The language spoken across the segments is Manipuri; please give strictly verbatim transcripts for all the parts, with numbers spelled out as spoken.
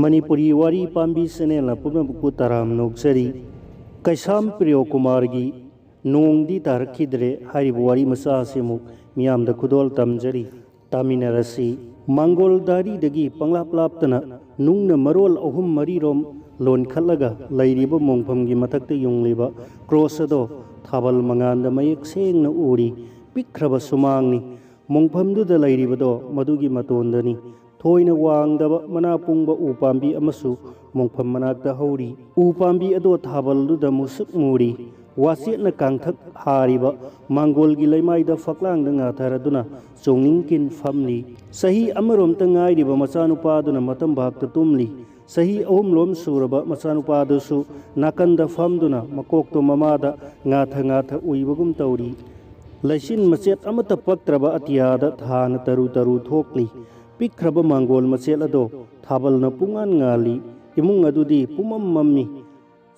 ꯃꯅꯤꯄꯨꯔꯤ ꯋꯥꯔꯤ ꯄꯥꯝꯕꯤ ꯆꯦꯅꯦꯜꯅ ꯄꯨꯝꯅꯃꯛꯄꯨ ꯇꯔꯥꯝꯅ ꯑꯣꯛꯆꯔꯤ꯫ ꯀꯩꯁꯥꯝ ꯄ꯭ꯔꯤꯌꯣ ꯀꯨꯃꯥꯔꯒꯤ ꯅꯣꯡꯗꯤ ꯇꯥꯔꯛꯈꯤꯗ꯭ꯔꯦ ꯍꯥꯏꯔꯤꯕ ꯋꯥꯔꯤ ꯃꯆꯥ ꯑꯁꯤ ꯑꯃꯨꯛ ꯃꯤꯌꯥꯝꯗ ꯈꯨꯗꯣꯜ ꯇꯝꯖꯔꯤ꯫ ꯇꯥꯃꯤꯟꯅꯔꯁꯤ꯫ ꯃꯥꯡꯒꯣꯜ ꯗꯥꯔꯤꯗꯒꯤ ꯄꯪꯂꯥꯞ ꯂꯥꯞꯇꯅ ꯅꯨꯡꯅ ꯃꯔꯣꯜ ꯑꯍꯨꯝ ꯃꯔꯤꯔꯣꯝ ꯂꯣꯟꯈꯠꯂꯒ ꯂꯩꯔꯤꯕ ꯃꯣꯡꯐꯝꯒꯤ ꯃꯊꯛꯇ ꯌꯨꯡꯂꯤꯕ ꯀ꯭ꯔꯣꯁ ꯑꯗꯣ ꯊꯥꯕꯜ ꯃꯉꯥꯟꯗ ꯃꯌꯦꯛ ꯁꯦꯡꯅ ꯎꯔꯤ꯫ ꯄꯤꯛꯈ꯭ꯔꯕ ꯁꯨꯃꯥꯡꯅꯤ꯫ ꯃꯣꯡꯐꯝꯗꯨꯗ ꯂꯩꯔꯤꯕꯗꯣ ꯃꯗꯨꯒꯤ ꯃꯇꯣꯟꯗꯅꯤ꯫ ꯊꯣꯏꯅ ꯋꯥꯡꯗꯕ ꯃꯅꯥ ꯄꯨꯡꯕ ꯎ ꯄꯥꯝꯕꯤ ꯑꯃꯁꯨ ꯃꯣꯡꯐꯝ ꯃꯅꯥꯛꯇ ꯍꯧꯔꯤ꯫ ꯎ ꯄꯥꯝꯕꯤ ꯑꯗꯣ ꯊꯥꯕꯜꯗꯨꯗ ꯃꯨꯁꯨꯛ ꯃꯨꯔꯤ꯫ ꯋꯥꯆꯦꯠꯅ ꯀꯥꯡꯊꯛ ꯍꯥꯔꯤꯕ ꯃꯥꯡꯒꯣꯜꯒꯤ ꯂꯩꯃꯥꯏꯗ ꯐꯛꯂꯥꯡꯗ ꯉꯥꯊꯔꯗꯨꯅ ꯆꯣꯡꯅꯤꯡꯀꯤꯟ ꯐꯝꯂꯤ꯫ ꯆꯍꯤ ꯑꯃꯔꯣꯝꯇ ꯉꯥꯏꯔꯤꯕ ꯃꯆꯥꯅꯨꯄꯥꯗꯨꯅ ꯃꯇꯝꯕꯥꯛꯇ ꯇꯨꯝꯂꯤ꯫ ꯆꯍꯤ ꯑꯍꯨꯝꯂꯣꯝ ꯁꯨꯔꯕ ꯃꯆꯥꯅꯨꯄꯥꯗꯨꯁꯨ ꯅꯥꯀꯟꯗ ꯐꯝꯗꯨꯅ ꯃꯀꯣꯛꯇꯣ ꯃꯃꯥꯗ ꯉꯥꯊ ꯉꯥꯊ ꯎꯏꯕꯒꯨꯝ ꯇꯧꯔꯤ꯫ ꯂꯩꯆꯤꯟ ꯃꯆꯦꯠ ꯑꯃꯠꯇ ꯄꯛꯇ꯭ꯔꯕ ꯑꯇꯤꯌꯥꯗ ꯊꯥꯅ ꯇꯔꯨ ꯇꯔꯨ ꯊꯣꯛꯂꯤ꯫ ꯄꯤꯛꯈ꯭ꯔꯕ ꯃꯥꯡꯒꯣꯜ ꯃꯆꯦꯠ ꯑꯗꯣ ꯊꯥꯕꯜꯅ ꯄꯨꯡꯉꯥꯟ ꯉꯥꯜꯂꯤ꯫ ꯏꯃꯨꯡ ꯑꯗꯨꯗꯤ ꯄꯨꯝꯃꯝ ꯃꯝꯃꯤ꯫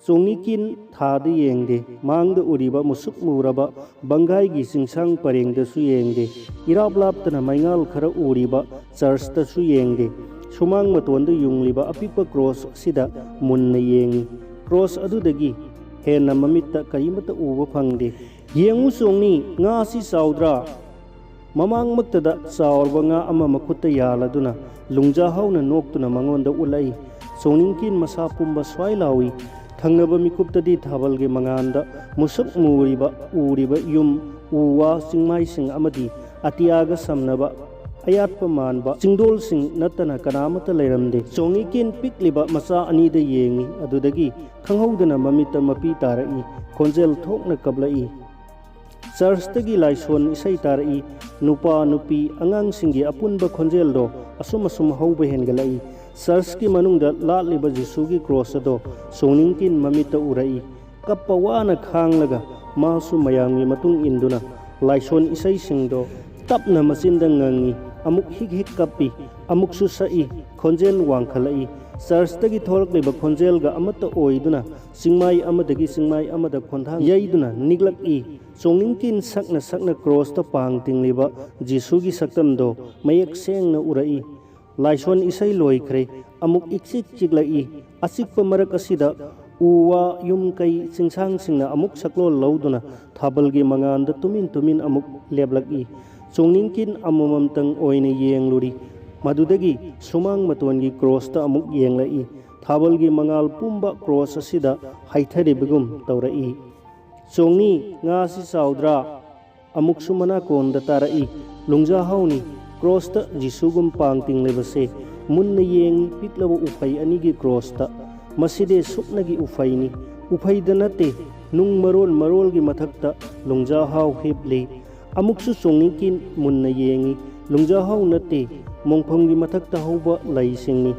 ꯆꯣꯡꯅꯤꯀꯤꯟ ꯊꯥꯗ ꯌꯦꯡꯗꯦ꯫ ꯃꯥꯡꯗ ꯎꯔꯤꯕ ꯃꯨꯁꯨꯛ ꯃꯨꯔꯕ ꯕꯪꯒꯥꯏꯒꯤ ꯆꯤꯡꯁꯥꯡ ꯄꯔꯦꯡꯗꯁꯨ ꯌꯦꯡꯗꯦ꯫ ꯏꯔꯥꯞ ꯂꯥꯞꯇꯅ ꯃꯩꯉꯥꯜ ꯈꯔ ꯎꯔꯤꯕ ꯆꯔꯆꯇꯁꯨ ꯌꯦꯡꯗꯦ꯫ ꯁꯨꯃꯥꯡ ꯃꯇꯣꯟꯗ ꯌꯨꯡꯂꯤꯕ ꯑꯄꯤꯛꯄ ꯀ꯭ꯔꯣꯁ ꯑꯁꯤꯗ ꯃꯨꯟꯅ ꯌꯦꯡꯏ꯫ ꯀ꯭ꯔꯣꯁ ꯑꯗꯨꯗꯒꯤ ꯍꯦꯟꯅ ꯃꯃꯤꯠꯇ ꯀꯔꯤꯃꯠꯇ ꯎꯕ ꯐꯪꯗꯦ꯫ "ꯌꯦꯡꯉꯨ ꯆꯣꯡꯅꯤ, ꯉꯥ ꯑꯁꯤ ꯆꯥꯎꯗ꯭ꯔꯥ?" ꯃꯃꯥꯡꯃꯛꯇꯗ ꯆꯥꯎꯔꯕ ꯉꯥ ꯑꯃ ꯃꯈꯨꯠꯇ ꯌꯥꯜꯂꯗꯨꯅ ꯂꯨꯡꯖꯥ ꯍꯧꯅ ꯅꯣꯛꯇꯨꯅ ꯃꯉꯣꯟꯗ ꯎꯠꯂꯛꯏ꯫ ꯆꯣꯡꯅꯤꯡꯀꯤꯟ ꯃꯁꯥ ꯄꯨꯝꯕ ꯁ꯭ꯋꯥꯏ ꯂꯥꯎꯏ꯫ ꯊꯪꯅꯕ ꯃꯤꯀꯨꯞꯇꯗꯤ ꯊꯥꯕꯜꯒꯤ ꯃꯉꯥꯟꯗ ꯃꯨꯁꯨꯛ ꯃꯨꯔꯤꯕ ꯎꯔꯤꯕ ꯌꯨꯝ, ꯎ ꯋꯥ, ꯆꯤꯡꯃꯥꯏꯁꯤꯡ ꯑꯃꯗꯤ ꯑꯇꯤꯌꯥꯒ ꯁꯝꯅꯕ ꯑꯌꯥꯠꯄ ꯃꯥꯟꯕ ꯆꯤꯡꯗꯣꯜꯁꯤꯡ ꯅꯠꯇꯅ ꯀꯅꯥꯃꯠꯇ ꯂꯩꯔꯝꯗꯦ꯫ ꯆꯣꯡꯅꯤꯀꯤꯟ ꯄꯤꯛꯂꯤꯕ ꯃꯆꯥ ꯑꯅꯤꯗ ꯌꯦꯡꯏ꯫ ꯑꯗꯨꯗꯒꯤ ꯈꯪꯍꯧꯗꯅ ꯃꯃꯤꯠꯇ ꯃꯄꯤ ꯇꯥꯔꯛꯏ꯫ ꯈꯣꯟꯖꯦꯜ ꯊꯣꯛꯅ ꯀꯞꯂꯛꯏ꯫ ꯆꯔꯆꯇꯒꯤ ꯂꯥꯏꯁꯣꯟ ꯏꯁꯩ ꯇꯥꯔꯛꯏ꯫ ꯅꯨꯄꯥ, ꯅꯨꯄꯤ, ꯑꯉꯥꯡꯁꯤꯡꯒꯤ ꯑꯄꯨꯟꯕ ꯈꯣꯟꯖꯦꯜꯗꯣ ꯑꯁꯨꯝ ꯑꯁꯨꯝ ꯍꯧꯕ ꯍꯦꯟꯒꯠꯂꯛꯏ꯫ ꯆꯔꯆꯀꯤ ꯃꯅꯨꯡꯗ ꯂꯥꯠꯂꯤꯕ ꯖꯤꯁꯨꯒꯤ ꯀ꯭ꯔꯣꯁ ꯑꯗꯣ ꯆꯣꯡꯅꯤꯡꯀꯤꯟ ꯃꯃꯤꯠꯇ ꯎꯔꯛꯏ꯫ ꯀꯞꯄ ꯋꯥꯅ ꯈꯥꯡꯂꯒ ꯃꯥꯁꯨ ꯃꯌꯥꯝꯒꯤ ꯃꯇꯨꯡ ꯏꯟꯗꯨꯅ ꯂꯥꯏꯁꯣꯟ ꯏꯁꯩꯁꯤꯡꯗꯣ ꯇꯞꯅ ꯃꯆꯤꯟꯗ ꯉꯪꯉꯤ꯫ ꯑꯃꯨꯛ ꯍꯤꯛ ꯍꯤꯛ ꯀꯞꯄꯤ, ꯑꯃꯨꯛꯁꯨ ꯁꯛꯏ꯫ ꯈꯣꯟꯖꯦꯜ ꯋꯥꯡꯈꯠꯂꯛꯏ꯫ ꯆꯔꯆꯇꯒꯤ ꯊꯣꯛꯂꯛꯂꯤꯕ ꯈꯣꯟꯖꯦꯜꯒ ꯑꯃꯠꯇ ꯑꯣꯏꯗꯨꯅ ꯆꯤꯡꯃꯥꯏ ꯑꯃꯗꯒꯤ ꯆꯤꯡꯃꯥꯏ ꯑꯃꯗ ꯈꯣꯟꯊꯥꯡ ꯌꯩꯗꯨꯅ ꯅꯤꯛꯂꯛꯏ꯫ ꯆꯣꯡꯅꯤꯡꯀꯤꯟ ꯁꯛꯅ ꯁꯛꯅ ꯀ꯭ꯔꯣꯁꯇ ꯄꯥꯡ ꯇꯤꯡꯂꯤꯕ ꯖꯤꯁꯨꯒꯤ ꯁꯛꯇꯝꯗꯣ ꯃꯌꯦꯛ ꯁꯦꯡꯅ ꯎꯔꯛꯏ꯫ ꯂꯥꯏꯁꯣꯟ ꯏꯁꯩ ꯂꯣꯏꯈ꯭ꯔꯦ꯫ ꯑꯃꯨꯛ ꯏꯛꯆꯤꯛ ꯆꯤꯛꯂꯛꯏ꯫ ꯑꯆꯤꯛꯄ ꯃꯔꯛ ꯑꯁꯤꯗ ꯎ ꯋꯥ, ꯌꯨꯝ ꯀꯩ, ꯆꯤꯡꯁꯥꯡꯁꯤꯡꯅ ꯑꯃꯨꯛ ꯁꯛꯂꯣꯜ ꯂꯧꯗꯨꯅ ꯊꯥꯕꯜꯒꯤ ꯃꯉꯥꯜꯗ ꯇꯨꯃꯤꯟ ꯇꯨꯃꯤꯟ ꯑꯃꯨꯛ ꯂꯦꯞꯂꯛꯏ꯫ ꯆꯣꯡꯅꯤꯡꯀꯤꯟ ꯑꯃꯃꯝꯇꯪ ꯑꯣꯏꯅ ꯌꯦꯡꯂꯨꯔꯤ꯫ ꯃꯗꯨꯗꯒꯤ ꯁꯨꯃꯥꯡ ꯃꯇꯣꯟꯒꯤ ꯀ꯭ꯔꯣꯁꯇ ꯑꯃꯨꯛ ꯌꯦꯡꯂꯛꯏ꯫ ꯊꯥꯕꯜꯒꯤ ꯃꯉꯥꯜ ꯄꯨꯝꯕ ꯀ꯭ꯔꯣꯁ ꯑꯁꯤꯗ ꯍꯩꯊꯔꯤꯕꯒꯨꯝ ꯇꯧꯔꯛꯏ꯫ "ꯆꯣꯡꯅꯤ, ꯉꯥꯁꯤ ꯆꯥꯎꯗ꯭ꯔꯥ?" ꯑꯃꯨꯛꯁꯨ ꯃꯅꯥꯀꯣꯟꯗ ꯇꯥꯔꯛꯏ꯫ "ꯂꯨꯡꯖꯥꯍꯥꯎꯅꯤ, ꯀ꯭ꯔꯣꯁꯇ ꯖꯤꯁꯨꯒꯨꯝ ꯄꯥꯡ ꯇꯤꯡꯂꯤꯕꯁꯦ꯫ ꯃꯨꯟꯅ ꯌꯦꯡꯉꯤ ꯄꯤꯛꯂꯕ ꯎꯐꯩ ꯑꯅꯤꯒꯤ ꯀ꯭ꯔꯣꯁꯇ꯫ ꯃꯁꯤꯗꯤ ꯁꯨꯞꯅꯒꯤ ꯎꯐꯩꯅꯤ꯫ ꯎꯐꯩꯗ ꯅꯠꯇꯦ, ꯅꯨꯡ ꯃꯔꯣꯜ ꯃꯔꯣꯜꯒꯤ ꯃꯊꯛꯇ ꯂꯨꯡꯖꯥꯍꯥꯎ ꯍꯤꯞꯂꯤ꯫" ꯑꯃꯨꯛꯁꯨ ꯆꯣꯡꯅꯤꯡꯀꯤꯟ ꯃꯨꯟꯅ ꯌꯦꯡꯉꯤ꯫ ꯂꯨꯡꯖꯥꯍꯥꯎ ꯅꯠꯇꯦ, ꯃꯣꯡꯐꯝꯒꯤ ꯃꯊꯛꯇ ꯍꯧꯕ ꯂꯩꯁꯤꯡꯅꯤ꯫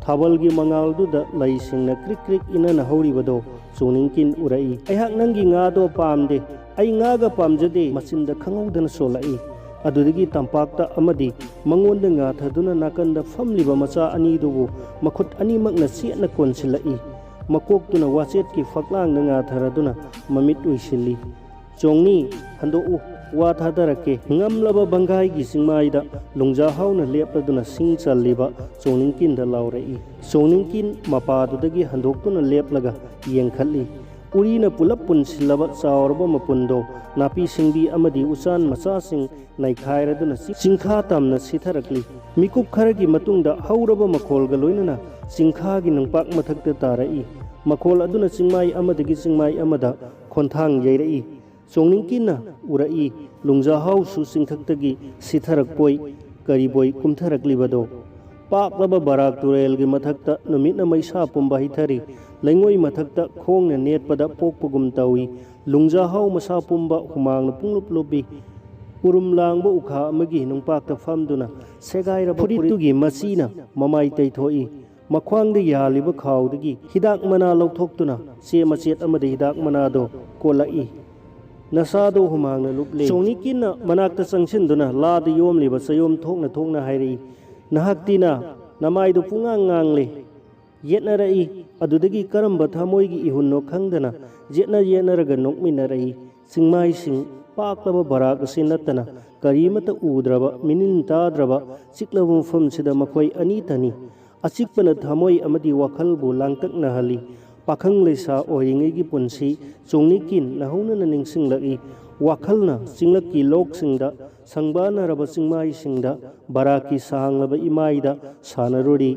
ꯊꯥꯕꯜꯒꯤ ꯃꯉꯥꯜꯗꯨꯗ ꯂꯩꯁꯤꯡꯅ ꯀ꯭ꯔꯤꯛ ꯀ꯭ꯔꯤꯛ ꯏꯅꯅ ꯍꯧꯔꯤꯕꯗꯣ ꯆꯣꯡꯅꯤꯡꯀꯤꯟ ꯎꯔꯛꯏ꯫ "ꯑꯩꯍꯥꯛ ꯅꯪꯒꯤ ꯉꯥꯗꯣ ꯄꯥꯝꯗꯦ, ꯑꯩ ꯉꯥꯒ ꯄꯥꯝꯖꯗꯦ!" ꯃꯆꯤꯟꯗ ꯈꯪꯍꯧꯗꯅ ꯁꯣꯜꯂꯛꯏ꯫ ꯑꯗꯨꯗꯒꯤ ꯇꯝꯄꯥꯛꯇ ꯑꯃꯗꯤ ꯃꯉꯣꯟꯗ ꯉꯥꯊꯗꯨꯅ ꯅꯥꯀꯟꯗ ꯐꯝꯂꯤꯕ ꯃꯆꯥ ꯑꯅꯤꯗꯨꯕꯨ ꯃꯈꯨꯠ ꯑꯅꯤꯃꯛꯅ ꯆꯦꯠꯅ ꯀꯣꯟꯁꯤꯜꯂꯛꯏ꯫ ꯃꯀꯣꯛꯇꯨꯅ ꯋꯥꯆꯦꯠꯀꯤ ꯐꯛꯂꯥꯡꯗ ꯉꯥꯊꯔꯗꯨꯅ ꯃꯃꯤꯠ ꯎꯏꯁꯤꯜꯂꯤ꯫ "ꯆꯣꯡꯅꯤ, ꯍꯟꯗꯣꯛꯎ, ꯋꯥ ꯊꯥꯗꯔꯛꯀꯦ꯫" ꯉꯝꯂꯕ ꯕꯪꯒꯥꯏꯒꯤ ꯆꯤꯡꯃꯥꯏꯗ ꯂꯨꯡꯖꯥꯍꯥꯎꯅ ꯂꯦꯞꯂꯗꯨꯅ ꯁꯤꯡ ꯆꯜꯂꯤꯕ ꯆꯣꯡꯅꯤꯡꯀꯤꯟꯗ ꯂꯥꯎꯔꯛꯏ꯫ ꯆꯣꯡꯅꯤꯡꯀꯤꯟ ꯃꯄꯥꯗꯨꯗꯒꯤ ꯍꯟꯗꯣꯛꯇꯨꯅ ꯂꯦꯞꯂꯒ ꯌꯦꯡꯈꯠꯂꯤ꯫ ꯎꯔꯤꯅ ꯄꯨꯂꯞ ꯄꯨꯟꯁꯤꯜꯂꯕ ꯆꯥꯎꯔꯕ ꯃꯄꯨꯟꯗꯣ ꯅꯥꯄꯤ ꯁꯤꯡꯕꯤ ꯑꯃꯗꯤ ꯎꯆꯥꯟ ꯃꯆꯥꯁꯤꯡ ꯅꯩꯈꯥꯏꯔꯗꯨꯅ ꯆꯤꯡꯈꯥ ꯇꯝꯅ ꯁꯤꯊꯔꯛꯂꯤ꯫ ꯃꯤꯀꯨꯞ ꯈꯔꯒꯤ ꯃꯇꯨꯡꯗ ꯍꯧꯔꯕ ꯃꯈꯣꯜꯒ ꯂꯣꯏꯅꯅ ꯆꯤꯡꯈꯥꯒꯤ ꯅꯨꯡꯄꯥꯛ ꯃꯊꯛꯇ ꯇꯥꯔꯛꯏ꯫ ꯃꯈꯣꯜ ꯑꯗꯨꯅ ꯆꯤꯡꯃꯥꯏ ꯑꯃꯗꯒꯤ ꯆꯤꯡꯃꯥꯏ ꯑꯃꯗ ꯈꯣꯟꯊꯥꯡ ꯌꯩꯔꯛꯏ꯫ ꯆꯣꯡꯅꯤꯡꯀꯤꯟꯅ ꯎꯔꯛꯏ, ꯂꯨꯡꯖꯥꯍꯥꯎꯁꯨ ꯆꯤꯡꯊꯛꯇꯒꯤ ꯁꯤꯊꯔꯛꯄꯣꯏ ꯀꯔꯤꯕꯣꯏ ꯀꯨꯝꯊꯔꯛꯂꯤꯕꯗꯣ꯫ ꯄꯥꯛꯂꯕ ꯕꯔꯥꯛ ꯇꯨꯔꯦꯜꯒꯤ ꯃꯊꯛꯇ ꯅꯨꯃꯤꯠꯅ ꯃꯩꯁꯥ ꯄꯨꯝꯕ ꯍꯩꯊꯔꯤ꯫ ꯂꯩꯉꯣꯏ ꯃꯊꯛꯇ ꯈꯣꯡꯅ ꯅꯦꯠꯄꯗ ꯄꯣꯛꯄꯒꯨꯝ ꯇꯧꯏ꯫ ꯂꯨꯡꯖꯥꯍꯥꯎ ꯃꯁꯥ ꯄꯨꯝꯕ ꯍꯨꯃꯥꯡꯅ ꯄꯨꯡꯂꯨꯞ ꯂꯨꯞꯄꯤ꯫ ꯎꯔꯨꯝ ꯂꯥꯡꯕ ꯎꯈꯥ ꯑꯃꯒꯤ ꯅꯨꯡꯄꯥꯛꯇ ꯐꯝꯗꯨꯅ ꯁꯦꯒꯥꯏꯔꯕ ꯐꯨꯔꯤꯠꯇꯨꯒꯤ ꯃꯆꯤꯅ ꯃꯃꯥꯏ ꯇꯩꯊꯣꯛꯏ꯫ ꯃꯈ꯭ꯋꯥꯡꯗ ꯌꯥꯜꯂꯤꯕ ꯈꯥꯎꯗꯒꯤ ꯍꯤꯗꯥꯛ ꯃꯅꯥ ꯂꯧꯊꯣꯛꯇꯨꯅ ꯆꯦ ꯃꯆꯦꯠ ꯑꯃꯗ ꯍꯤꯗꯥꯛ ꯃꯅꯥꯗꯣ ꯀꯣꯠꯂꯛꯏ꯫ ꯅꯁꯥꯗꯣ ꯍꯨꯃꯥꯡꯅ ꯂꯨꯞꯂꯦ꯫ ꯆꯣꯡꯅꯤꯀꯤꯟꯅ ꯃꯅꯥꯛꯇ ꯆꯪꯁꯤꯟꯗꯨꯅ ꯂꯥꯗ ꯌꯣꯝꯂꯤꯕ ꯆꯌꯣꯝ ꯊꯣꯛꯅ ꯊꯣꯛꯅ ꯍꯥꯏꯔꯛꯏ, "ꯅꯍꯥꯛꯇꯤ ꯅꯥ, ꯅꯃꯥꯏꯗꯣ ꯄꯨꯡꯉꯥꯡ ꯉꯥꯡꯂꯦ꯫" ꯌꯦꯠꯅꯔꯛꯏ꯫ ꯑꯗꯨꯗꯒꯤ ꯀꯔꯝꯕ ꯊꯃꯣꯏꯒꯤ ꯏꯍꯨꯟꯅꯣ ꯈꯪꯗꯅ ꯌꯦꯠꯅ ꯌꯦꯠꯅꯔꯒ ꯅꯣꯛꯃꯤꯟꯅꯔꯛꯏ꯫ ꯆꯤꯡꯃꯥꯏꯁꯤꯡ ꯄꯥꯛꯂꯕ ꯕꯔꯥꯛ ꯑꯁꯤ ꯅꯠꯇꯅ ꯀꯔꯤꯃꯠꯇ ꯎꯗ꯭ꯔꯕ, ꯃꯤꯅꯤꯟ ꯇꯥꯗ꯭ꯔꯕ ꯆꯤꯛꯂꯕ ꯃꯐꯝꯁꯤꯗ ꯃꯈꯣꯏ ꯑꯅꯤꯇꯅꯤ꯫ ꯑꯆꯤꯛꯄꯅ ꯊꯃꯣꯏ ꯑꯃꯗꯤ ꯋꯥꯈꯜꯕꯨ ꯂꯥꯡꯇꯛꯅꯍꯜꯂꯤ꯫ ꯄꯥꯈꯪ ꯂꯩꯁꯥ ꯑꯣꯏꯔꯤꯉꯩꯒꯤ ꯄꯨꯟꯁꯤ ꯆꯣꯡꯅꯤꯀꯤꯟ ꯅꯧꯍꯧꯅꯅ ꯅꯤꯡꯁꯤꯡꯂꯛꯏ꯫ ꯋꯥꯈꯜꯅ ꯆꯤꯡꯂꯛꯀꯤ ꯂꯣꯛꯁꯤꯡꯗ, ꯁꯪꯕꯥꯅꯔꯕ ꯆꯤꯡꯃꯥꯏꯁꯤꯡꯗ, ꯕꯔꯥꯛꯀꯤ ꯁꯥꯡꯂꯕ ꯏꯃꯥꯏꯗ ꯁꯥꯟꯅꯔꯨꯔꯤ꯫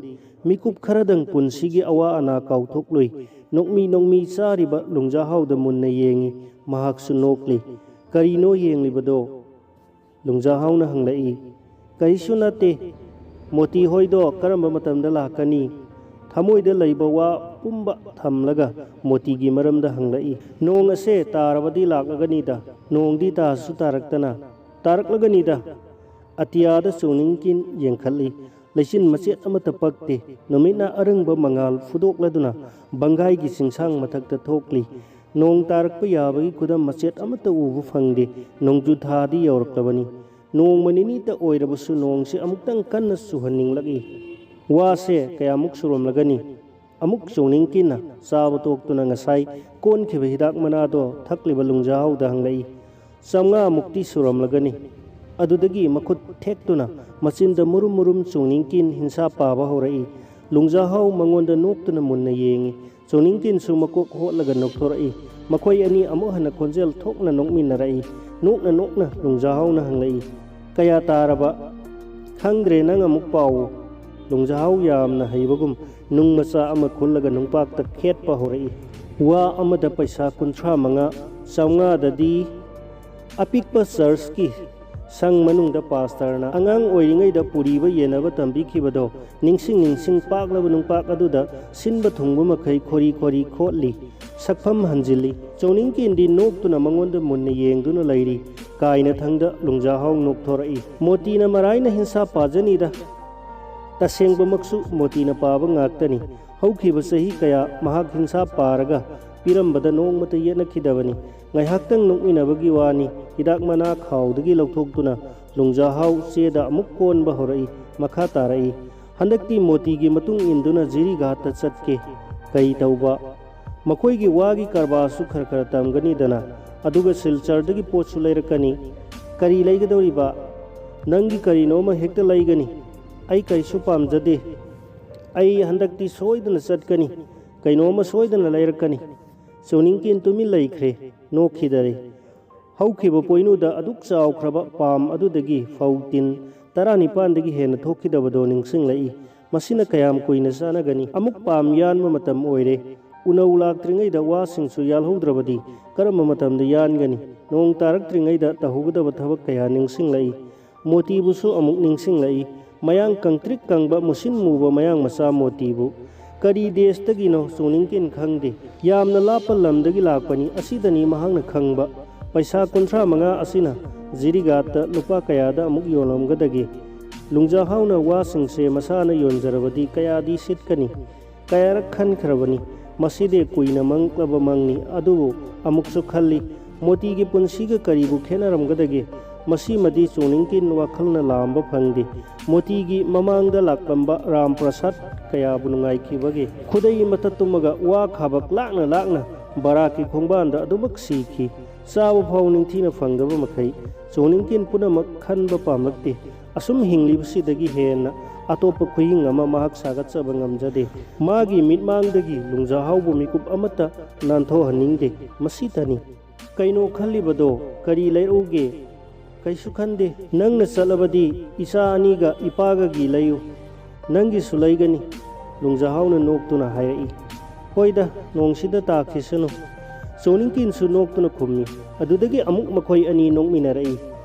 ꯃꯤꯀꯨꯞ ꯈꯔꯗꯪ ꯄꯨꯟꯁꯤꯒꯤ ꯑꯋꯥ ꯑꯅꯥ ꯀꯥꯎꯊꯣꯛꯂꯨꯏ꯫ ꯅꯣꯛꯃꯤ ꯅꯣꯛꯃꯤ ꯆꯥꯔꯤꯕ ꯂꯨꯡꯖꯥꯍꯥꯎꯗ ꯃꯨꯟꯅ ꯌꯦꯡꯏ꯫ ꯃꯍꯥꯛꯁꯨ ꯅꯣꯛꯂꯤ꯫ "ꯀꯔꯤꯅꯣ ꯌꯦꯡꯂꯤꯕꯗꯣ?" ꯂꯨꯡꯖꯥꯍꯥꯎꯅ ꯍꯪꯂꯛꯏ꯫ "ꯀꯔꯤꯁꯨ ꯅꯠꯇꯦ꯫ ꯃꯣꯇꯤ ꯍꯣꯏꯗꯣ ꯀꯔꯝꯕ ꯃꯇꯝꯗ ꯂꯥꯛꯀꯅꯤ?" ꯊꯃꯣꯏꯗ ꯂꯩꯕ ꯋꯥ ꯄꯨꯝꯕ ꯊꯝꯂꯒ ꯃꯣꯇꯤꯒꯤ ꯃꯔꯝꯗ ꯍꯪꯂꯛꯏ꯫ "ꯅꯣꯡ ꯑꯁꯦ ꯇꯥꯔꯕꯗꯤ ꯂꯥꯛꯂꯒꯅꯤꯗ꯫ ꯅꯣꯡꯗꯤ ꯇꯥꯁꯨ ꯇꯥꯔꯛꯇꯅ꯫ ꯇꯥꯔꯛꯂꯒꯅꯤꯗ꯫" ꯑꯇꯤꯌꯥꯗ ꯆꯣꯡꯅꯤꯡꯀꯤꯟ ꯌꯦꯡꯈꯠꯂꯤ꯫ ꯂꯩꯆꯤꯟ ꯃꯆꯦꯠ ꯑꯃꯠꯇ ꯄꯛꯇꯦ꯫ ꯅꯨꯃꯤꯠꯅ ꯑꯔꯪꯕ ꯃꯉꯥꯜ ꯐꯨꯗꯣꯛꯂꯗꯨꯅ ꯕꯪꯒꯥꯏꯒꯤ ꯆꯤꯡꯁꯥꯡ ꯃꯊꯛꯇ ꯊꯣꯛꯂꯤ꯫ ꯅꯣꯡ ꯇꯥꯔꯛꯄ ꯌꯥꯕꯒꯤ ꯈꯨꯗꯝ ꯃꯆꯦꯠ ꯑꯃꯠꯇ ꯎꯕ ꯐꯪꯗꯦ꯫ ꯅꯣꯡꯖꯨ ꯊꯥꯗꯤ ꯌꯧꯔꯛꯂꯕꯅꯤ꯫ ꯅꯣꯡꯃ ꯅꯤꯅꯤꯇ ꯑꯣꯏꯔꯕꯁꯨ ꯅꯣꯡꯁꯤ ꯑꯃꯨꯛꯇꯪ ꯀꯟꯅ ꯆꯨꯍꯟꯅꯤꯡꯂꯛꯏ꯫ ꯋꯥꯁꯦ ꯀꯌꯥꯃꯨꯛ ꯆꯨꯔꯝꯂꯒꯅꯤ? ꯑꯃꯨꯛ ꯆꯣꯡꯅꯤꯡꯀꯤꯟꯅ ꯆꯥꯕ ꯇꯣꯛꯇꯨꯅ ꯉꯁꯥꯏ ꯀꯣꯟꯈꯤꯕ ꯍꯤꯗꯥꯛ ꯃꯅꯥꯗꯣ ꯊꯛꯂꯤꯕ ꯂꯨꯡꯖꯥꯍꯥꯎꯗ ꯍꯪꯂꯛꯏ꯫ "ꯆꯥꯝꯃꯉꯥꯃꯨꯛꯇꯤ ꯁꯨꯔꯝꯂꯒꯅꯤ꯫" ꯑꯗꯨꯗꯒꯤ ꯃꯈꯨꯠ ꯊꯦꯛꯇꯨꯅ ꯃꯆꯤꯟꯗ ꯃꯨꯔꯨꯝ ꯃꯨꯔꯨꯝ ꯆꯣꯡꯅꯤꯡꯀꯤꯟ ꯍꯤꯟꯁꯥꯞ ꯄꯥꯕ ꯍꯧꯔꯛꯏ꯫ ꯂꯨꯡꯖꯥꯍꯥꯎ ꯃꯉꯣꯟꯗ ꯅꯣꯛꯇꯨꯅ ꯃꯨꯟꯅ ꯌꯦꯡꯏ꯫ ꯆꯣꯡꯅꯤꯡꯀꯤꯟꯁꯨ ꯃꯀꯣꯛ ꯍꯣꯠꯂꯒ ꯅꯣꯛꯊꯣꯔꯛꯏ꯫ ꯃꯈꯣꯏ ꯑꯅꯤ ꯑꯃꯨꯛ ꯍꯟꯅ ꯈꯣꯟꯖꯦꯜ ꯊꯣꯛꯅ ꯅꯣꯛꯃꯤꯟꯅꯔꯛꯏ꯫ ꯅꯣꯛꯅ ꯅꯣꯛꯅ ꯂꯨꯡꯖꯥꯍꯥꯎꯅ ꯍꯪꯂꯛꯏ, "ꯀꯌꯥ ꯇꯥꯔꯕ?" "ꯈꯪꯗ꯭ꯔꯦ, ꯅꯪ ꯑꯃꯨꯛ ꯄꯥꯎ꯫" ꯂꯨꯡꯖꯥꯍꯥꯎ ꯌꯥꯝꯅ ꯍꯩꯕꯒꯨꯝ ꯅꯨꯡ ꯃꯆꯥ ꯑꯃ ꯈꯨꯜꯂꯒ ꯅꯨꯡꯄꯥꯛꯇ ꯈꯦꯠꯄ ꯍꯧꯔꯛꯏ꯫ "ꯋꯥ ꯑꯃꯗ ꯄꯩꯁꯥ ꯀꯨꯟꯊ꯭ꯔꯥ ꯃꯉꯥ, ꯆꯥꯝꯃꯉꯥꯗꯗꯤ ꯑꯄꯤꯛꯄ ꯆꯔꯆꯀꯤ ꯁꯪ ꯃꯅꯨꯡꯗ ꯄꯥꯁꯇꯔꯅ ꯑꯉꯥꯡ ꯑꯣꯏꯔꯤꯉꯩꯗ ꯄꯨꯔꯤꯕ ꯌꯦꯟꯅꯕ ꯇꯝꯕꯤꯈꯤꯕꯗꯣ ꯅꯤꯡꯁꯤꯡ ꯅꯤꯡꯁꯤꯡ ꯄꯥꯛꯂꯕ ꯅꯨꯡꯄꯥꯛ ꯑꯗꯨꯗ ꯁꯤꯟꯕ ꯊꯨꯡꯕ ꯃꯈꯩ ꯈꯣꯔꯤ ꯈꯣꯔꯤ ꯈꯣꯠꯂꯤ꯫" ꯁꯛꯐꯝ ꯍꯟꯖꯤꯜꯂꯤ꯫ ꯆꯣꯡꯅꯤꯡꯀꯤꯟꯗꯤ ꯅꯣꯛꯇꯨꯅ ꯃꯉꯣꯟꯗ ꯃꯨꯟꯅ ꯌꯦꯡꯗꯨꯅ ꯂꯩꯔꯤ꯫ ꯀꯥꯏꯅꯊꯪꯗ ꯂꯨꯡꯖꯥꯍꯥꯎ ꯅꯣꯛꯊꯣꯔꯛꯏ꯫ "ꯃꯣꯇꯤꯅ ꯃꯔꯥꯏꯅ ꯍꯤꯟꯁꯥꯞ ꯄꯥꯖꯅꯤꯗ꯫ ꯇꯁꯦꯡꯕꯃꯛꯁꯨ ꯃꯣꯇꯤꯅ ꯄꯥꯕ ꯉꯥꯛꯇꯅꯤ꯫ ꯍꯧꯈꯤꯕ ꯆꯍꯤ ꯀꯌꯥ ꯃꯍꯥꯛ ꯍꯤꯟꯁꯥꯞ ꯄꯥꯔꯒ ꯄꯤꯔꯝꯕꯗ ꯅꯣꯡꯃꯇ ꯌꯦꯠꯅꯈꯤꯗꯕꯅꯤ꯫" ꯉꯥꯏꯍꯥꯛꯇꯪ ꯅꯣꯛꯃꯤꯟꯅꯕꯒꯤ ꯋꯥꯅꯤ꯫ ꯍꯤꯗꯥꯛ ꯃꯅꯥ ꯈꯥꯎꯗꯒꯤ ꯂꯧꯊꯣꯛꯇꯨꯅ ꯂꯨꯡꯖꯥꯍꯥꯎ ꯆꯦꯗ ꯑꯃꯨꯛ ꯀꯣꯟꯕ ꯍꯧꯔꯛꯏ꯫ ꯃꯈꯥ ꯇꯥꯔꯛꯏ꯫ "ꯍꯟꯗꯛꯇꯤ ꯃꯣꯇꯤꯒꯤ ꯃꯇꯨꯡ ꯏꯟꯗꯨꯅ ꯖꯤꯔꯤꯘꯥꯠꯇ ꯆꯠꯀꯦ꯫ ꯀꯔꯤ ꯇꯧꯕ? ꯃꯈꯣꯏꯒꯤ ꯋꯥꯒꯤ ꯀꯔꯕꯥꯔꯁꯨ ꯈꯔ ꯈꯔ ꯇꯝꯒꯅꯤꯗꯅ꯫ ꯑꯗꯨꯒ ꯁꯤꯜꯆꯔꯗꯒꯤ ꯄꯣꯠꯁꯨ ꯂꯩꯔꯛꯀꯅꯤ꯫ ꯀꯔꯤ ꯂꯩꯒꯗꯧꯔꯤꯕ? ꯅꯪꯒꯤ ꯀꯔꯤꯅꯣꯃ ꯍꯦꯛꯇ ꯂꯩꯒꯅꯤ꯫ ꯑꯩ ꯀꯔꯤꯁꯨ ꯄꯥꯝꯖꯗꯦ꯫ ꯑꯩ ꯍꯟꯗꯛꯇꯤ ꯁꯣꯏꯗꯅ ꯆꯠꯀꯅꯤ꯫ ꯀꯩꯅꯣꯝꯃ ꯁꯣꯏꯗꯅ ꯂꯩꯔꯛꯀꯅꯤ꯫ ꯆꯣꯅꯤꯡꯀꯤꯟ ꯇꯨꯃꯤꯟ ꯂꯩꯈ꯭ꯔꯦ, ꯅꯣꯛꯈꯤꯗꯔꯦ꯫ ꯍꯧꯈꯤꯕ ꯄꯣꯏꯅꯨꯗ ꯑꯗꯨꯛ ꯆꯥꯎꯈ꯭ꯔꯕ ꯄꯥꯝ ꯑꯗꯨꯗꯒꯤ ꯐꯧ ꯇꯤꯟ ꯇꯔꯥꯅꯤꯄꯥꯟꯗꯒꯤ ꯍꯦꯟꯅ ꯊꯣꯛꯈꯤꯗꯕꯗꯣ ꯅꯤꯡꯁꯤꯡꯂꯛꯏ꯫ ꯃꯁꯤꯅ ꯀꯌꯥꯝ ꯀꯨꯏꯅ ꯆꯥꯅꯒꯅꯤ? ꯑꯃꯨꯛ ꯄꯥꯝ ꯌꯥꯟꯕ ꯃꯇꯝ ꯑꯣꯏꯔꯦ꯫ ꯎꯅꯧ ꯂꯥꯛꯇ꯭ꯔꯤꯉꯩꯗ ꯋꯥꯁꯤꯡꯁꯨ ꯌꯥꯜꯍꯧꯗ꯭ꯔꯕꯗꯤ ꯀꯔꯝꯕ ꯃꯇꯝꯗ ꯌꯥꯟꯒꯅꯤ? ꯅꯣꯡ ꯇꯥꯔꯛꯇ꯭ꯔꯤꯉꯩꯗ ꯇꯧꯍꯧꯒꯗꯕ ꯊꯕꯛ ꯀꯌꯥ ꯅꯤꯡꯁꯤꯡꯂꯛꯏ꯫ ꯃꯣꯇꯤꯕꯨꯁꯨ ꯑꯃꯨꯛ ꯅꯤꯡꯁꯤꯡꯂꯛꯏ꯫ ꯃꯌꯥꯡ ꯀꯪꯇ꯭ꯔꯤꯛ ꯀꯪꯕ ꯃꯨꯁꯤꯟ ꯃꯨꯕ ꯃꯌꯥꯡ ꯃꯆꯥ ꯃꯣꯇꯤꯕꯨ꯫ ꯀꯔꯤ ꯗꯦꯁꯇꯒꯤꯅꯣ ꯆꯣꯅꯤꯡꯀꯤꯟ ꯈꯪꯗꯦ꯫ ꯌꯥꯝꯅ ꯂꯥꯞꯄ ꯂꯝꯗꯒꯤ ꯂꯥꯛꯄꯅꯤ, ꯑꯁꯤꯗꯅꯤ ꯃꯍꯥꯛꯅ ꯈꯪꯕ꯫ ꯄꯩꯁꯥ ꯀꯨꯟꯊ꯭ꯔꯥ ꯃꯉꯥ ꯑꯁꯤꯅ ꯖꯤꯔꯤꯒꯥꯠꯇ ꯂꯨꯄꯥ ꯀꯌꯥꯗ ꯑꯃꯨꯛ ꯌꯣꯜꯂꯝꯒꯗꯒꯦ? ꯂꯨꯡꯖꯥꯍꯥꯎꯅ ꯋꯥꯁꯤꯡꯁꯦ ꯃꯁꯥꯅ ꯌꯣꯟꯖꯔꯕꯗꯤ ꯀꯌꯥꯗꯤ ꯁꯤꯠꯀꯅꯤ? ꯀꯌꯥꯔꯛ ꯈꯟꯈ꯭ꯔꯕꯅꯤ꯫ ꯃꯁꯤꯗꯤ ꯀꯨꯏꯅ ꯃꯪꯂꯕ ꯃꯪꯅꯤ꯫ ꯑꯗꯨꯕꯨ ꯑꯃꯨꯛꯁꯨ ꯈꯜꯂꯤ, ꯃꯣꯇꯤꯒꯤ ꯄꯨꯟꯁꯤꯒ ꯀꯔꯤꯕꯨ ꯈꯦꯠꯅꯔꯝꯒꯗꯒꯦ? ꯃꯁꯤꯃꯗꯤ ꯆꯣꯅꯤꯡꯀꯤꯟ ꯋꯥꯈꯜꯅ ꯂꯥꯝꯕ ꯐꯪꯗꯦ꯫ ꯃꯣꯇꯤꯒꯤ ꯃꯃꯥꯡꯗ ꯂꯥꯛꯂꯝꯕ ꯔꯥꯝ ꯄ꯭ꯔꯁꯥꯗ ꯀꯌꯥꯕꯨ ꯅꯨꯡꯉꯥꯏꯈꯤꯕꯒꯦ? ꯈꯨꯗꯩ ꯃꯊꯛ ꯇꯨꯝꯃꯒ ꯋꯥ ꯈꯥꯕꯛ ꯂꯥꯛꯅ ꯂꯥꯛꯅ ꯕꯔꯥꯛꯀꯤ ꯈꯣꯡꯕꯥꯟꯗ ꯑꯗꯨꯃꯛ ꯁꯤꯈꯤ꯫ ꯆꯥꯕ ꯐꯥꯎ ꯅꯤꯡꯊꯤꯅ ꯐꯪꯗꯕ ꯃꯈꯩ ꯆꯣꯅꯤꯡꯀꯤꯟ ꯄꯨꯝꯅꯃꯛ ꯈꯟꯕ ꯄꯥꯝꯂꯛꯇꯦ꯫ ꯑꯁꯨꯝ ꯍꯤꯡꯂꯤꯕꯁꯤꯗꯒꯤ ꯍꯦꯟꯅ ꯑꯇꯣꯞꯄ ꯈꯨꯍꯤꯡ ꯑꯃ ꯃꯍꯥꯛ ꯁꯥꯒꯠꯆꯕ ꯉꯝꯖꯗꯦ꯫ ꯃꯥꯒꯤ ꯃꯤꯠꯃꯥꯡꯗꯒꯤ ꯂꯨꯡꯖꯥꯍꯥꯎꯕꯨ ꯃꯤꯀꯨꯞ ꯑꯃꯠꯇ ꯅꯥꯟꯊꯣꯛꯍꯟꯅꯤꯡꯗꯦ꯫ ꯃꯁꯤꯇꯅꯤ꯫ ꯀꯩꯅꯣ ꯈꯜꯂꯤꯕꯗꯣ? ꯀꯔꯤ ꯂꯩꯔꯛꯎꯒꯦ? ꯀꯩꯁꯨ ꯈꯟꯗꯦ꯫ ꯅꯪꯅ ꯆꯠꯂꯕꯗꯤ ꯏꯆꯥ ꯑꯅꯤꯒ ꯏꯄꯥꯒꯒꯤ ꯂꯩꯌꯨ꯫ ꯅꯪꯒꯤꯁꯨ ꯂꯩꯒꯅꯤ꯫ ꯂꯨꯡꯖꯥꯍꯥꯎꯅ ꯅꯣꯛꯇꯨꯅ ꯍꯥꯏꯔꯛꯏ꯫ ꯍꯣꯏꯗ, ꯅꯣꯡꯁꯤꯗ ꯇꯥꯈꯤꯁꯅꯨ꯫ ꯆꯣꯅꯤꯡꯀꯤꯟꯁꯨ ꯅꯣꯛꯇꯨꯅ ꯈꯨꯝꯃꯤ꯫ ꯑꯗꯨꯗꯒꯤ ꯑꯃꯨꯛ ꯃꯈꯣꯏ ꯑꯅꯤ ꯅꯣꯛꯃꯤꯟꯅꯔꯛꯏ꯫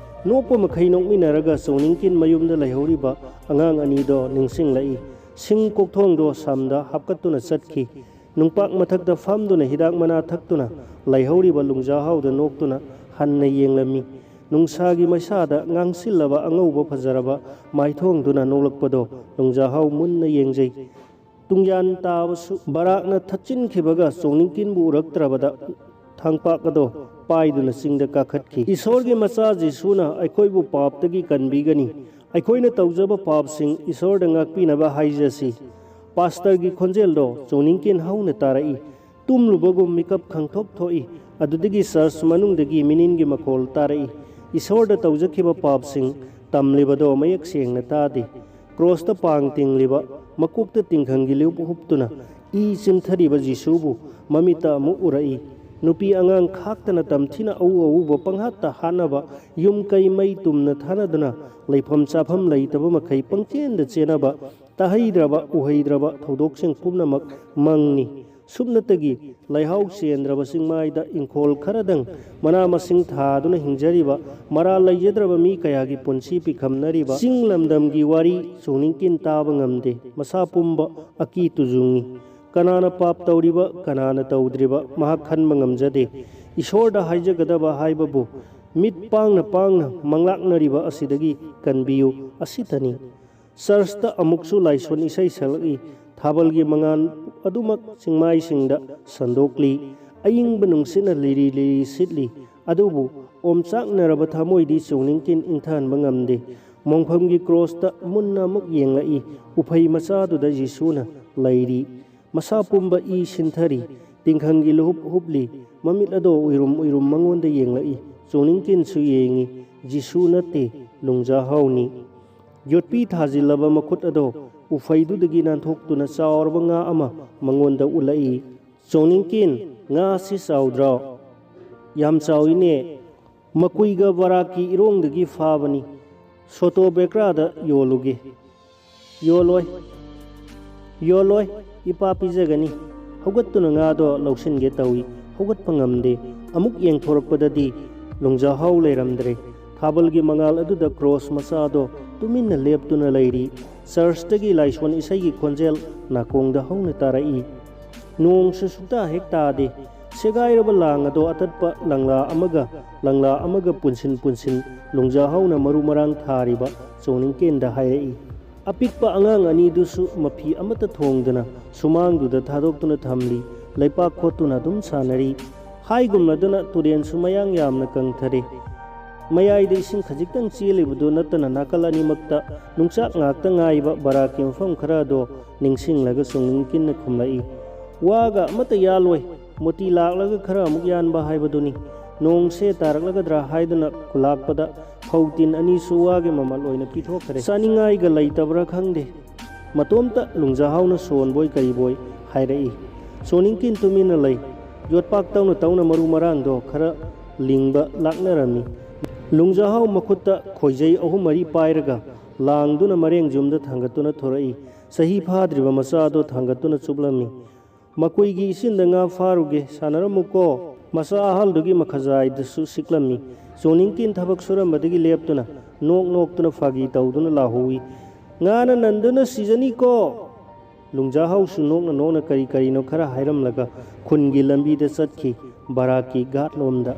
ꯅꯣꯛꯄ ꯃꯈꯩ ꯅꯣꯛꯃꯤꯟꯅꯔꯒ ꯆꯣꯅꯤꯡꯀꯤꯟ ꯃꯌꯨꯝꯗ ꯂꯩꯍꯧꯔꯤꯕ ꯑꯉꯥꯡ ꯑꯅꯤꯗꯣ ꯅꯤꯡꯁꯤꯡꯂꯛꯏ꯫ ꯁꯤꯡ ꯀꯣꯛꯊꯣꯡꯗꯣ ꯁꯝꯗ ꯍꯥꯞꯀꯠꯇꯨꯅ ꯆꯠꯈꯤ꯫ ꯅꯨꯡꯄꯥꯛ ꯃꯊꯛꯇ ꯐꯝꯗꯨꯅ ꯍꯤꯗꯥꯛ ꯃꯅꯥ ꯊꯛꯇꯨꯅ ꯂꯩꯍꯧꯔꯤꯕ ꯂꯨꯡꯖꯥꯍꯥꯎꯗ ꯅꯣꯛꯇꯨꯅ ꯍꯟꯅ ꯌꯦꯡꯂꯝꯃꯤ꯫ ꯅꯨꯡꯁꯥꯒꯤ ꯃꯩꯁꯥꯗ ꯉꯥꯡꯁꯤꯜꯂꯕ ꯑꯉꯧꯕ ꯐꯖꯔꯕ ꯃꯥꯏꯊꯣꯡꯗꯨꯅ ꯅꯣꯛꯂꯛꯄꯗꯣ ꯂꯨꯡꯖꯥꯍꯥꯎ ꯃꯨꯟꯅ ꯌꯦꯡꯖꯩ꯫ ꯇꯨꯡꯌꯥꯟ ꯇꯥꯕꯁꯨ ꯕꯔꯥꯛꯅ ꯊꯠꯆꯤꯟꯈꯤꯕꯒ ꯆꯣꯡꯅꯤꯡꯀꯤꯟꯕꯨ ꯎꯔꯛꯇ꯭ꯔꯕꯗ ꯊꯥꯡꯄꯥꯛ ꯑꯗꯣ ꯄꯥꯏꯗꯨꯅ ꯆꯤꯡꯗ ꯀꯥꯈꯠꯈꯤ꯫ ꯏꯁꯣꯔꯒꯤ ꯃꯆꯥ ꯖꯤꯁꯨꯅ ꯑꯩꯈꯣꯏꯕꯨ ꯄꯥꯞꯇꯒꯤ ꯀꯟꯕꯤꯒꯅꯤ꯫ ꯑꯩꯈꯣꯏꯅ ꯇꯧꯖꯕ ꯄꯥꯞꯁꯤꯡ ꯏꯁꯣꯔꯗ ꯉꯥꯛꯄꯤꯅꯕ ꯍꯥꯏꯖꯁꯤ꯫ ꯄꯥꯁꯇꯔꯒꯤ ꯈꯣꯟꯖꯦꯜꯗꯣ ꯆꯣꯡꯅꯤꯡꯀꯤꯟ ꯍꯧꯅ ꯇꯥꯔꯛꯏ꯫ ꯇꯨꯝꯂꯨꯕꯒꯨꯝ ꯃꯤꯀꯞ ꯈꯪꯊꯣꯛ ꯊꯣꯛꯏ꯫ ꯑꯗꯨꯗꯒꯤ ꯆꯔꯆ ꯃꯅꯨꯡꯗꯒꯤ ꯃꯤꯅꯤꯟꯒꯤ ꯃꯈꯣꯜ ꯇꯥꯔꯛꯏ꯫ ꯏꯁꯣꯔꯗ ꯇꯧꯖꯈꯤꯕ ꯄꯥꯞꯁꯤꯡ ꯇꯝꯂꯤꯕꯗꯣ ꯃꯌꯦꯛ ꯁꯦꯡꯅ ꯇꯥꯗꯦ꯫ ꯀ꯭ꯔꯣꯁꯇ ꯄꯥꯡ ꯇꯤꯡꯂꯤꯕ, ꯃꯀꯣꯛꯇ ꯇꯤꯡꯈꯪꯒꯤ ꯂꯨꯞ ꯍꯨꯞꯇꯨꯅ ꯏ ꯆꯤꯟꯊꯔꯤꯕ ꯖꯤꯁꯨꯕꯨ ꯃꯃꯤꯠꯇ ꯑꯃꯨꯛ ꯎꯔꯛꯏ꯫ ꯅꯨꯄꯤ ꯑꯉꯥꯡ ꯈꯥꯛꯇꯅ ꯇꯝꯊꯤꯅ ꯑꯎ ꯑꯎꯕ ꯄꯪꯍꯥꯠꯇ ꯍꯥꯠꯅꯕ, ꯌꯨꯝ ꯀꯩ ꯃꯩ ꯇꯨꯝꯅ ꯊꯥꯅꯗꯨꯅ ꯂꯩꯐꯝ ꯆꯥꯐꯝ ꯂꯩꯇꯕ ꯃꯈꯩ ꯄꯪꯆꯦꯟꯗ ꯆꯦꯟꯅꯕ, ꯇꯥꯍꯩꯗ꯭ꯔꯕ ꯎꯍꯩꯗ꯭ꯔꯕ ꯊꯧꯗꯣꯛꯁꯤꯡ ꯄꯨꯝꯅꯃꯛ ꯃꯪꯅꯤ꯫ ꯁꯨꯞꯅꯇꯒꯤ ꯂꯩꯍꯥꯎ ꯆꯦꯟꯗ꯭ꯔꯕ ꯆꯤꯡꯃꯥꯏꯗ ꯏꯪꯈꯣꯜ ꯈꯔꯗꯪ ꯃꯅꯥ ꯃꯁꯤꯡ ꯊꯥꯗꯨꯅ ꯍꯤꯡꯖꯔꯤꯕ ꯃꯔꯥꯜ ꯂꯩꯖꯗ꯭ꯔꯕ ꯃꯤ ꯀꯌꯥꯒꯤ ꯄꯨꯟꯁꯤ ꯄꯤꯈꯝꯅꯔꯤꯕ ꯆꯤꯡ ꯂꯝꯗꯝꯒꯤ ꯋꯥꯔꯤ ꯆꯣꯡꯅꯤꯡꯀꯤꯟ ꯇꯥꯕ ꯉꯝꯗꯦ꯫ ꯃꯁꯥ ꯄꯨꯝꯕ ꯑꯀꯤ ꯇꯨꯖꯨꯡꯉꯤ꯫ ꯀꯅꯥꯅ ꯄꯥꯞ ꯇꯧꯔꯤꯕ, ꯀꯅꯥꯅ ꯇꯧꯗ꯭ꯔꯤꯕ, ꯃꯍꯥꯛ ꯈꯟꯕ ꯉꯝꯖꯗꯦ꯫ ꯏꯁꯣꯔꯗ ꯍꯥꯏꯖꯒꯗꯕ ꯍꯥꯏꯕꯕꯨ ꯃꯤꯠ ꯄꯥꯡꯅ ꯄꯥꯡꯅ ꯃꯪꯂꯥꯛꯅꯔꯤꯕ ꯑꯁꯤꯗꯒꯤ ꯀꯟꯕꯤꯌꯨ ꯑꯁꯤꯇꯅꯤ꯫ ꯆꯔꯆꯇ ꯑꯃꯨꯛꯁꯨ ꯂꯥꯏꯁꯣꯟ ꯏꯁꯩ ꯁꯛꯂꯛꯏ꯫ ꯊꯥꯕꯜꯒꯤ ꯃꯉꯥꯜ ꯑꯗꯨꯃꯛ ꯆꯤꯡꯃꯥꯏꯁꯤꯡꯗ ꯁꯟꯗꯣꯛꯂꯤ꯫ ꯑꯏꯪꯕ ꯅꯨꯡꯁꯤꯠꯅ ꯂꯤꯔꯤ ꯂꯤꯔꯤ ꯁꯤꯠꯂꯤ꯫ ꯑꯗꯨꯕꯨ ꯑꯣꯝꯆꯥꯛꯅꯔꯕ ꯊꯃꯣꯏꯗꯤ ꯆꯣꯡꯅꯤꯡꯀꯤꯟ ꯏꯪꯊꯍꯟꯕ ꯉꯝꯗꯦ꯫ ꯃꯣꯡꯐꯝꯒꯤ ꯀ꯭ꯔꯣꯁꯇ ꯃꯨꯟꯅ ꯑꯃꯨꯛ ꯌꯦꯡꯂꯛꯏ꯫ ꯎꯐꯩ ꯃꯆꯥꯗꯨꯗ ꯖꯤꯁꯨꯅ ꯂꯩꯔꯤ꯫ ꯃꯁꯥ ꯄꯨꯝꯕ ꯏ ꯁꯤꯟꯊꯔꯤ꯫ ꯇꯤꯡꯈꯪꯒꯤ ꯂꯨꯍꯨꯞ ꯍꯨꯞꯂꯤ꯫ ꯃꯃꯤꯠ ꯑꯗꯣ ꯎꯏꯔꯨꯝ ꯎꯏꯔꯨꯝ ꯃꯉꯣꯟꯗ ꯌꯦꯡꯂꯛꯏ꯫ ꯆꯣꯡꯅꯤꯡꯀꯤꯟꯁꯨ ꯌꯦꯡꯉꯤ꯫ ꯖꯤꯁꯨ ꯅꯠꯇꯦ, ꯂꯨꯡꯖꯥꯍꯥꯎꯅꯤ꯫ ꯌꯣꯠꯄꯤ ꯊꯥꯖꯤꯜꯂꯕ ꯃꯈꯨꯠ ꯑꯗꯣ ꯎꯐꯩꯗꯨꯗꯒꯤ ꯅꯥꯟꯊꯣꯛꯇꯨꯅ ꯆꯥꯎꯔꯕ ꯉꯥ ꯑꯃ ꯃꯉꯣꯟꯗ ꯎꯠꯂꯛꯏ꯫ ꯆꯣꯡꯅꯤꯡꯀꯤꯟ, ꯉꯥꯁꯤ ꯆꯥꯎꯗ꯭ꯔꯣ? ꯌꯥꯝ ꯆꯥꯎꯏꯅꯦ꯫ ꯃꯀꯨꯏꯒ ꯕꯔꯥꯛꯀꯤ ꯏꯔꯣꯡꯗꯒꯤ ꯐꯥꯕꯅꯤ꯫ ꯁꯣꯇꯣ ꯕꯦꯀ꯭ꯔꯥꯗ ꯌꯣꯜꯂꯨꯒꯦ꯫ ꯌꯣꯜꯂꯣꯏ꯫ ꯌꯣꯜꯂꯣꯏ꯫ ꯏꯄꯥ ꯄꯤꯖꯒꯅꯤ꯫ ꯍꯧꯒꯠꯇꯨꯅ ꯉꯥꯗꯣ ꯂꯧꯁꯤꯟꯒꯦ ꯇꯧꯏ꯫ ꯍꯧꯒꯠꯄ ꯉꯝꯗꯦ꯫ ꯑꯃꯨꯛ ꯌꯦꯡꯊꯣꯔꯛꯄꯗꯗꯤ ꯂꯨꯡꯖꯥꯍꯥꯎ ꯂꯩꯔꯝꯗ꯭ꯔꯦ꯫ ꯊꯥꯕꯜꯒꯤ ꯃꯉꯥꯜ ꯑꯗꯨꯗ ꯀ꯭ꯔꯣꯁ ꯃꯆꯥꯗꯣ ꯇꯨꯃꯤꯟꯅ ꯂꯦꯞꯇꯨꯅ ꯂꯩꯔꯤ꯫ ꯆꯔꯆꯇꯒꯤ ꯂꯥꯏꯁꯣꯟ ꯏꯁꯩꯒꯤ ꯈꯣꯟꯖꯦꯜ ꯅꯥꯀꯣꯡꯗ ꯍꯧꯅ ꯇꯥꯔꯛꯏ꯫ ꯅꯣꯡꯁꯨ ꯁꯨꯛꯇꯥ ꯍꯦꯛ ꯇꯥꯗꯦ꯫ ꯁꯦꯒꯥꯏꯔꯕ ꯂꯥꯡ ꯑꯗꯣ ꯑꯇꯠꯄ ꯂꯪꯂꯥ ꯑꯃꯒ ꯂꯪꯂꯥ ꯑꯃꯒ ꯄꯨꯟꯁꯤꯟ ꯄꯨꯟꯁꯤꯟ ꯂꯨꯡꯖꯥꯍꯥꯎꯅ ꯃꯔꯨ ꯃꯔꯥꯡ ꯊꯥꯔꯤꯕ ꯆꯣꯡꯅꯤꯡꯀꯦꯟꯗ ꯍꯥꯏꯔꯛꯏ꯫ ꯑꯄꯤꯛꯄ ꯑꯉꯥꯡ ꯑꯅꯤꯗꯨꯁꯨ ꯃꯐꯤ ꯑꯃꯠꯇ ꯊꯣꯡꯗꯅ ꯁꯨꯃꯥꯡꯗꯨꯗ ꯊꯥꯗꯣꯛꯇꯨꯅ ꯊꯝꯂꯤ꯫ ꯂꯩꯄꯥꯛ ꯈꯣꯠꯇꯨꯅ ꯑꯗꯨꯝ ꯁꯥꯟꯅꯔꯤ꯫ ꯍꯥꯏꯒꯨꯝꯂꯗꯨꯅ ꯇꯨꯔꯦꯟꯁꯨ ꯃꯌꯥꯡ ꯌꯥꯝꯅ ꯀꯪꯊꯔꯦ꯫ ꯃꯌꯥꯏꯗ ꯏꯁꯤꯡ ꯈꯖꯤꯛꯇꯪ ꯆꯦꯜꯂꯤꯕꯗꯨ ꯅꯠꯇꯅ ꯅꯥꯀꯜ ꯑꯅꯤꯃꯛꯇ ꯅꯨꯡꯆꯥꯛ ꯉꯥꯛꯇ ꯉꯥꯏꯕ ꯕꯔꯥꯛꯀꯤ ꯃꯐꯝ ꯈꯔ ꯑꯗꯣ ꯅꯤꯡꯁꯤꯡꯂꯒ ꯆꯣꯡꯅꯤꯡꯀꯤꯟꯅ ꯈꯨꯝꯂꯛꯏ꯫ ꯋꯥꯒ ꯑꯃꯠꯇ ꯌꯥꯜꯂꯣꯏ꯫ ꯃꯣꯇꯤ ꯂꯥꯛꯂꯒ ꯈꯔ ꯑꯃꯨꯛ ꯌꯥꯟꯕ ꯍꯥꯏꯕꯗꯨꯅꯤ꯫ ꯅꯣꯡꯁꯦ ꯇꯥꯔꯛꯂꯒꯗ꯭ꯔꯥ ꯍꯥꯏꯗꯨꯅ ꯈꯨꯂꯥꯛꯄꯗ ꯐꯧ ꯇꯤꯟ ꯑꯅꯤꯁꯨ ꯋꯥꯒꯤ ꯃꯃꯜ ꯑꯣꯏꯅ ꯄꯤꯊꯣꯛꯈ꯭ꯔꯦ꯫ ꯆꯥꯅꯤꯡꯉꯥꯏꯒ ꯂꯩꯇꯕ꯭ꯔꯥ ꯈꯪꯗꯦ꯫ ꯃꯇꯣꯝꯇ ꯂꯨꯡꯖꯥꯍꯥꯎꯅ ꯁꯣꯟꯕꯣꯏ ꯀꯔꯤꯕꯣꯏ ꯍꯥꯏꯔꯛꯏ꯫ ꯆꯣꯅꯤꯡꯀꯤꯟ ꯇꯨꯃꯤꯟꯅ ꯂꯩ꯫ ꯌꯣꯠꯄꯥꯛ ꯇꯧꯅ ꯇꯧꯅ ꯃꯔꯨ ꯃꯔꯥꯡꯗꯣ ꯈꯔ ꯂꯤꯡꯕ ꯂꯥꯛꯅꯔꯝꯃꯤ꯫ ꯂꯨꯡꯖꯥꯍꯥꯎ ꯃꯈꯨꯠꯇ ꯈꯣꯏꯖꯩ ꯑꯍꯨꯝ ꯃꯔꯤ ꯄꯥꯏꯔꯒ ꯂꯥꯡꯗꯨꯅ ꯃꯔꯦꯡ ꯌꯨꯝꯗ ꯊꯥꯡꯒꯠꯇꯨꯅ ꯊꯣꯔꯛꯏ꯫ ꯆꯍꯤ ꯐꯥꯗ꯭ꯔꯤꯕ ꯃꯆꯥꯗꯣ ꯊꯥꯡꯒꯠꯇꯨꯅ ꯆꯨꯞꯂꯝꯃꯤ꯫ "ꯃꯀꯨꯏꯒꯤ ꯏꯁꯤꯡꯗ ꯉꯥ ꯐꯥꯔꯨꯒꯦ, ꯁꯥꯟꯅꯔꯝꯃꯨꯀꯣ"꯫ ꯃꯆꯥ ꯑꯍꯜꯗꯨꯒꯤ ꯃꯈꯖꯥꯏꯗꯁꯨ ꯁꯤꯛꯂꯝꯃꯤ꯫ ꯆꯣꯅꯤꯡꯀꯤꯟ ꯊꯕꯛ ꯁꯨꯔꯝꯕꯗꯒꯤ ꯂꯦꯞꯇꯨꯅ ꯅꯣꯛ ꯅꯣꯛꯇꯨꯅ ꯐꯥꯒꯤ ꯇꯧꯗꯨꯅ ꯂꯥꯎꯍꯧꯏ꯫ "ꯉꯥꯅ ꯅꯟꯗꯨꯅ ꯁꯤꯖꯅꯤꯀꯣ!" ꯂꯨꯡꯖꯥꯍꯥꯎꯁꯨ ꯅꯣꯛꯅ ꯅꯣꯛꯅ ꯀꯔꯤ ꯀꯔꯤꯅꯣ ꯈꯔ ꯍꯥꯏꯔꯝꯂꯒ ꯈꯨꯟꯒꯤ ꯂꯝꯕꯤꯗ ꯆꯠꯈꯤ, ꯕꯔꯥꯛꯀꯤ ꯘꯥꯠꯂꯣꯝꯗ꯫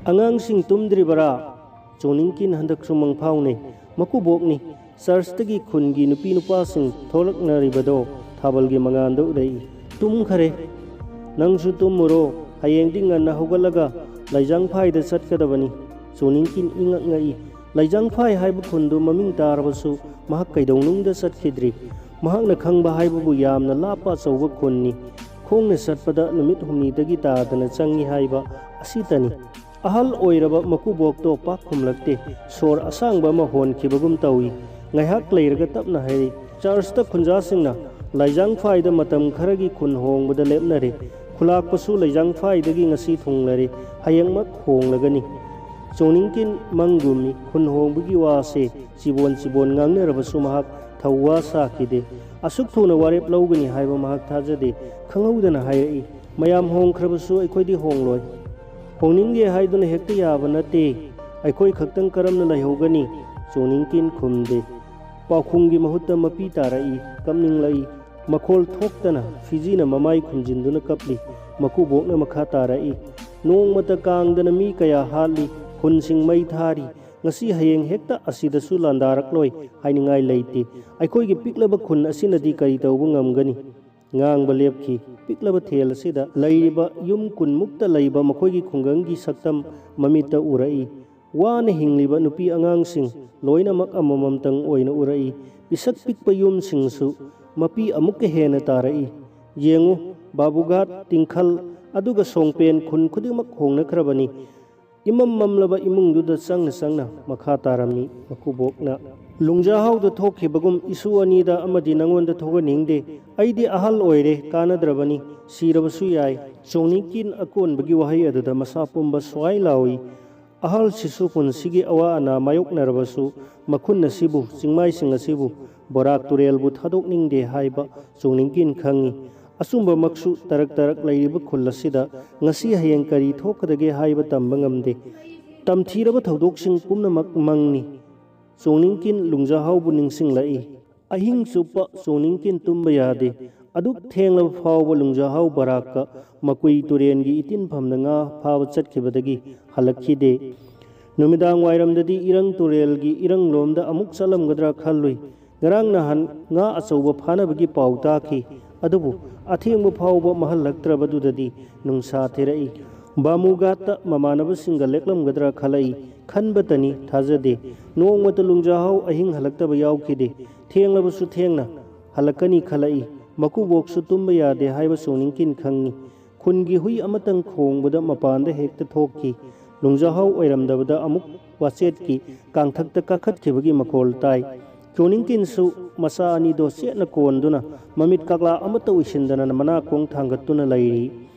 "ꯑꯉꯥꯡꯁꯤꯡ ꯇꯨꯝꯗ꯭ꯔꯤꯕꯔꯥ?" ꯆꯣꯅꯤꯡꯀꯤꯟ ꯍꯟꯗꯛꯁꯨ ꯃꯪꯐꯥꯎꯅꯩ꯫ ꯃꯀꯨꯕꯣꯛꯅꯤ꯫ ꯆꯔꯆꯇꯒꯤ ꯈꯨꯟꯒꯤ ꯅꯨꯄꯤ ꯅꯨꯄꯥꯁꯤꯡ ꯊꯣꯛꯂꯛꯅꯔꯤꯕꯗꯣ ꯊꯥꯕꯜꯒꯤ ꯃꯉꯥꯜꯗ ꯎꯔꯛꯏ꯫ "ꯇꯨꯝꯈꯔꯦ꯫ ꯅꯪꯁꯨ ꯇꯨꯝꯃꯨꯔꯣ꯫ ꯍꯌꯦꯡꯗꯤ ꯉꯟꯅ ꯍꯧꯒꯠꯂꯒ ꯂꯩꯖꯥꯡꯐꯥꯏꯗ ꯆꯠꯀꯗꯕꯅꯤ"꯫ ꯆꯣꯅꯤꯡꯀꯤꯟ ꯏꯉꯛ ꯉꯛꯏ꯫ ꯂꯩꯖꯥꯡꯐꯥꯏ ꯍꯥꯏꯕ ꯈꯨꯟꯗꯨ ꯃꯃꯤꯡ ꯇꯥꯔꯕꯁꯨ ꯃꯍꯥꯛ ꯀꯩꯗꯧꯅꯨꯡꯗ ꯆꯠꯈꯤꯗ꯭ꯔꯤ꯫ ꯃꯍꯥꯛꯅ ꯈꯪꯕ ꯍꯥꯏꯕꯕꯨ ꯌꯥꯝꯅ ꯂꯥꯞꯄ ꯑꯆꯧꯕ ꯈꯨꯟꯅꯤ꯫ ꯈꯣꯡꯅ ꯆꯠꯄꯗ ꯅꯨꯃꯤꯠ ꯍꯨꯝꯅꯤꯗꯒꯤ ꯇꯥꯗꯅ ꯆꯪꯏ ꯍꯥꯏꯕ ꯑꯁꯤꯇꯅꯤ꯫ ꯑꯍꯜ ꯑꯣꯏꯔꯕ ꯃꯀꯨꯕꯣꯛꯇꯣ ꯄꯥꯛ ꯈꯨꯝꯂꯛꯇꯦ꯫ ꯁꯣꯔ ꯑꯁꯥꯡꯕ ꯑꯃ ꯍꯣꯟꯈꯤꯕꯒꯨꯝ ꯇꯧꯏ꯫ ꯉꯥꯏꯍꯥꯛ ꯂꯩꯔꯒ ꯇꯞꯅ ꯍꯥꯏꯔꯛꯏ, "ꯆꯔꯆꯇ ꯈꯨꯟꯖꯥꯁꯤꯡꯅ ꯂꯥꯏꯖꯥꯡꯐꯥꯏꯗ ꯃꯇꯝ ꯈꯔꯒꯤ ꯈꯨꯟ ꯍꯣꯡꯕꯗ ꯂꯦꯞꯅꯔꯦ꯫ ꯈꯨꯂꯥꯛꯄꯁꯨ ꯂꯥꯏꯖꯥꯡꯐꯥꯏꯗꯒꯤ ꯉꯁꯤ ꯊꯨꯡꯂꯔꯦ꯫ ꯍꯌꯦꯡꯃꯛ ꯍꯣꯡꯂꯒꯅꯤ"꯫ ꯆꯣꯅꯤꯡꯀꯤꯟ ꯃꯪꯒꯨꯝꯃꯤ꯫ ꯈꯨꯟ ꯍꯣꯡꯕꯒꯤ ꯋꯥꯁꯦ ꯆꯤꯕꯣꯟ ꯆꯤꯕꯣꯟ ꯉꯥꯡꯅꯔꯕꯁꯨ ꯃꯍꯥꯛ ꯊꯧꯋꯥ ꯁꯥꯈꯤꯗꯦ꯫ ꯑꯁꯨꯛ ꯊꯨꯅ ꯋꯥꯔꯦꯞ ꯂꯧꯒꯅꯤ ꯍꯥꯏꯕ ꯃꯍꯥꯛ ꯊꯥꯖꯗꯦ꯫ ꯈꯪꯍꯧꯗꯅ ꯍꯥꯏꯔꯛꯏ, "ꯃꯌꯥꯝ ꯍꯣꯡꯈ꯭ꯔꯕꯁꯨ ꯑꯩꯈꯣꯏꯗꯤ ꯍꯣꯡꯂꯣꯏ꯫ ꯍꯣꯡꯅꯤꯡꯗꯦ ꯍꯥꯏꯗꯨꯅ ꯍꯦꯛꯇ ꯌꯥꯕ ꯅꯠꯇꯦ꯫ ꯑꯩꯈꯣꯏ ꯈꯛꯇꯪ ꯀꯔꯝꯅ ꯂꯩꯍꯧꯒꯅꯤ?" ꯆꯣꯅꯤꯡꯀꯤꯟ ꯈꯨꯝꯗꯦ꯫ ꯄꯥꯎꯈꯨꯝꯒꯤ ꯃꯍꯨꯠꯇ ꯃꯄꯤ ꯇꯥꯔꯛꯏ, ꯀꯞꯅꯤꯡꯂꯛꯏ꯫ ꯃꯈꯣꯜ ꯊꯣꯛꯇꯅ ꯐꯤꯖꯤꯅ ꯃꯃꯥꯏ ꯈꯨꯝꯖꯤꯟꯗꯨꯅ ꯀꯞꯂꯤ꯫ ꯃꯀꯨꯕꯣꯛꯅ ꯃꯈꯥ ꯇꯥꯔꯛꯏ, "ꯅꯣꯡꯃꯇ ꯀꯥꯡꯗꯅ ꯃꯤ ꯀꯌꯥ ꯍꯥꯠꯂꯤ, ꯈꯨꯟꯁꯤꯡ ꯃꯩ ꯊꯥꯔꯤ꯫ ꯉꯁꯤ ꯍꯌꯦꯡ ꯍꯦꯛꯇ ꯑꯁꯤꯗꯁꯨ ꯂꯥꯟꯗꯥꯔꯛꯂꯣꯏ ꯍꯥꯏꯅꯤꯡꯉꯥꯏ ꯂꯩꯇꯦ꯫ ꯑꯩꯈꯣꯏꯒꯤ ꯄꯤꯛꯂꯕ ꯈꯨꯟ ꯑꯁꯤꯅꯗꯤ ꯀꯔꯤ ꯇꯧꯕ ꯉꯝꯒꯅꯤ?" ꯉꯥꯡꯕ ꯂꯦꯞꯈꯤ꯫ ꯄꯤꯛꯂꯕ ꯊꯦꯜ ꯑꯁꯤꯗ ꯂꯩꯔꯤꯕ ꯌꯨꯝ ꯀꯨꯟꯃꯨꯛꯇ ꯂꯩꯕ ꯃꯈꯣꯏꯒꯤ ꯈꯨꯡꯒꯪꯒꯤ ꯁꯛꯇꯝ ꯃꯃꯤꯠꯇ ꯎꯔꯛꯏ꯫ ꯋꯥꯅ ꯍꯤꯡꯂꯤꯕ ꯅꯨꯄꯤ ꯑꯉꯥꯡꯁꯤꯡ ꯂꯣꯏꯅꯃꯛ ꯑꯃꯃꯝꯇꯪ ꯑꯣꯏꯅ ꯎꯔꯛꯏ꯫ ꯄꯤꯁꯛ ꯄꯤꯛꯄ ꯌꯨꯝꯁꯤꯡꯁꯨ ꯃꯄꯤ ꯑꯃꯨꯛꯀ ꯍꯦꯟꯅ ꯇꯥꯔꯛꯏ꯫ ꯌꯦꯡꯉꯨ, ꯕꯥꯕꯨꯒꯥꯠ, ꯇꯤꯡꯈꯜ, ꯑꯗꯨꯒ ꯁꯣꯡꯄꯦꯟ ꯈꯨꯟ ꯈꯨꯗꯤꯡꯃꯛ ꯍꯣꯡꯅꯈ꯭ꯔꯕꯅꯤ꯫ ꯏꯃꯝ ꯃꯝꯂꯕ ꯏꯃꯨꯡꯗꯨꯗ ꯆꯪꯅ ꯆꯪꯅ ꯃꯈꯥ ꯇꯥꯔꯝꯃꯤ ꯃꯀꯨꯕꯣꯛꯅ꯫ ꯂꯨꯡꯖꯥꯍꯥꯎꯗ ꯊꯣꯛꯈꯤꯕꯒꯨꯝ ꯏꯁꯨ ꯑꯅꯤꯗ ꯑꯃꯗꯤ ꯅꯉꯣꯟꯗ ꯊꯣꯛꯍꯟꯅꯤꯡꯗꯦ꯫ ꯑꯩꯗꯤ ꯑꯍꯜ ꯑꯣꯏꯔꯦ, ꯀꯥꯟꯅꯗ꯭ꯔꯕꯅꯤ, ꯁꯤꯔꯕꯁꯨ ꯌꯥꯏ꯫ ꯆꯣꯡꯅꯤꯡꯀꯤꯟ ꯑꯀꯣꯟꯕꯒꯤ ꯋꯥꯍꯩ ꯑꯗꯨꯗ ꯃꯁꯥ ꯄꯨꯝꯕ ꯁ꯭ꯋꯥꯏ ꯂꯥꯎꯏ꯫ ꯑꯍꯜꯁꯤꯁꯨ ꯄꯨꯟꯁꯤꯒꯤ ꯑꯋꯥ ꯑꯅꯥ ꯃꯥꯌꯣꯛꯅꯔꯕꯁꯨ ꯃꯈꯨꯟ ꯑꯁꯤꯕꯨ, ꯆꯤꯡꯃꯥꯏꯁꯤꯡ ꯑꯁꯤꯕꯨ, ꯕꯣꯔꯥꯛ ꯇꯨꯔꯦꯜꯕꯨ ꯊꯥꯗꯣꯛꯅꯤꯡꯗꯦ ꯍꯥꯏꯕ ꯆꯣꯡꯅꯤꯡꯀꯤꯟ ꯈꯪꯏ꯫ ꯑꯆꯨꯝꯕꯃꯛꯁꯨ ꯇꯔꯛ ꯇꯔꯛ ꯂꯩꯔꯤꯕ ꯈꯨꯜ ꯑꯁꯤꯗ ꯉꯁꯤ ꯍꯌꯦꯡ ꯀꯔꯤ ꯊꯣꯛꯀꯗꯒꯦ ꯍꯥꯏꯕ ꯇꯝꯕ ꯉꯝꯗꯦ꯫ ꯇꯝꯊꯤꯔꯕ ꯊꯧꯗꯣꯛꯁꯤꯡ ꯄꯨꯝꯅꯃꯛ ꯃꯪꯅꯤ꯫ ꯆꯣꯡꯅꯤꯡꯀꯤꯟ ꯂꯨꯡꯖꯥꯍꯥꯎꯕꯨ ꯅꯤꯡꯁꯤꯡꯂꯛꯏ꯫ ꯑꯍꯤꯡ ꯆꯨꯞꯄ ꯆꯣꯡꯅꯤꯡꯀꯤꯟ ꯇꯨꯝꯕ ꯌꯥꯗꯦ꯫ ꯑꯗꯨꯛ ꯊꯦꯡꯂꯕ ꯐꯥꯎꯕ ꯂꯨꯡꯖꯥꯍꯥꯎ ꯕꯔꯥꯛꯀ ꯃꯀꯨꯏ ꯇꯨꯔꯦꯟꯒꯤ ꯏꯇꯤꯟꯐꯝꯗ ꯉꯥ ꯐꯥꯕ ꯆꯠꯈꯤꯕꯗꯒꯤ ꯍꯜꯂꯛꯈꯤꯗꯦ꯫ ꯅꯨꯃꯤꯗꯥꯡ ꯋꯥꯏꯔꯝꯗꯗꯤ ꯏꯔꯪ ꯇꯨꯔꯦꯜꯒꯤ ꯏꯔꯪꯂꯣꯝꯗ ꯑꯃꯨꯛ ꯆꯠꯂꯝꯒꯗ꯭ꯔꯥ ꯈꯜꯂꯨꯏ꯫ ꯉꯔꯥꯡ ꯅꯍꯥꯟ ꯉꯥ ꯑꯆꯧꯕ ꯐꯥꯅꯕꯒꯤ ꯄꯥꯎ ꯇꯥꯈꯤ꯫ ꯑꯗꯨꯕꯨ ꯑꯊꯦꯡꯕ ꯐꯥꯎꯕ ꯃꯍꯜꯂꯛꯇ꯭ꯔꯕꯗꯨꯗꯗꯤ ꯅꯨꯡꯁꯥ ꯊꯤꯔꯛꯏ꯫ ꯕꯥꯃꯨꯒꯥꯠꯇ ꯃꯃꯥꯟꯅꯕꯁꯤꯡꯒ ꯂꯦꯛꯂꯝꯒꯗ꯭ꯔꯥ ꯈꯜꯂꯛꯏ꯫ ꯈꯟꯕꯇꯅꯤ, ꯊꯥꯖꯗꯦ꯫ ꯅꯣꯡꯃꯇ ꯂꯨꯡꯖꯥꯍꯥꯎ ꯑꯍꯤꯡ ꯍꯜꯂꯛꯇꯕ ꯌꯥꯎꯈꯤꯗꯦ꯫ ꯊꯦꯡꯂꯕꯁꯨ ꯊꯦꯡꯅ ꯍꯜꯂꯛꯀꯅꯤ ꯈꯜꯂꯛꯏ꯫ ꯃꯀꯨꯕꯣꯛꯁꯨ ꯇꯨꯝꯕ ꯌꯥꯗꯦ ꯍꯥꯏꯕ ꯆꯣꯡꯅꯤꯡꯀꯤꯟ ꯈꯪꯏ꯫ ꯈꯨꯟꯒꯤ ꯍꯨꯏ ꯑꯃꯇꯪ ꯈꯣꯡꯕꯗ ꯃꯄꯥꯟꯗ ꯍꯦꯛꯇ ꯊꯣꯛꯈꯤ꯫ ꯂꯨꯡꯖꯥꯍꯥꯎ ꯑꯣꯏꯔꯝꯗꯕꯗ ꯑꯃꯨꯛ ꯋꯥꯆꯦꯠꯀꯤ ꯀꯥꯡꯊꯛꯇ ꯀꯥꯈꯠꯈꯤꯕꯒꯤ ꯃꯈꯣꯜ ꯇꯥꯏ꯫ ꯆꯣꯡꯅꯤꯡꯀꯤꯟꯁꯨ ꯃꯆꯥ ꯑꯅꯤꯗꯣ ꯆꯦꯠꯅ ꯀꯣꯟꯗꯨꯅ ꯃꯃꯤꯠ ꯀꯛꯂꯥ ꯑꯃꯠꯇ ꯎꯏꯁꯤꯟꯗꯅ ꯃꯅꯥꯀꯣꯡ ꯊꯥꯡꯒꯠꯇꯨꯅ ꯂꯩꯔꯤ꯫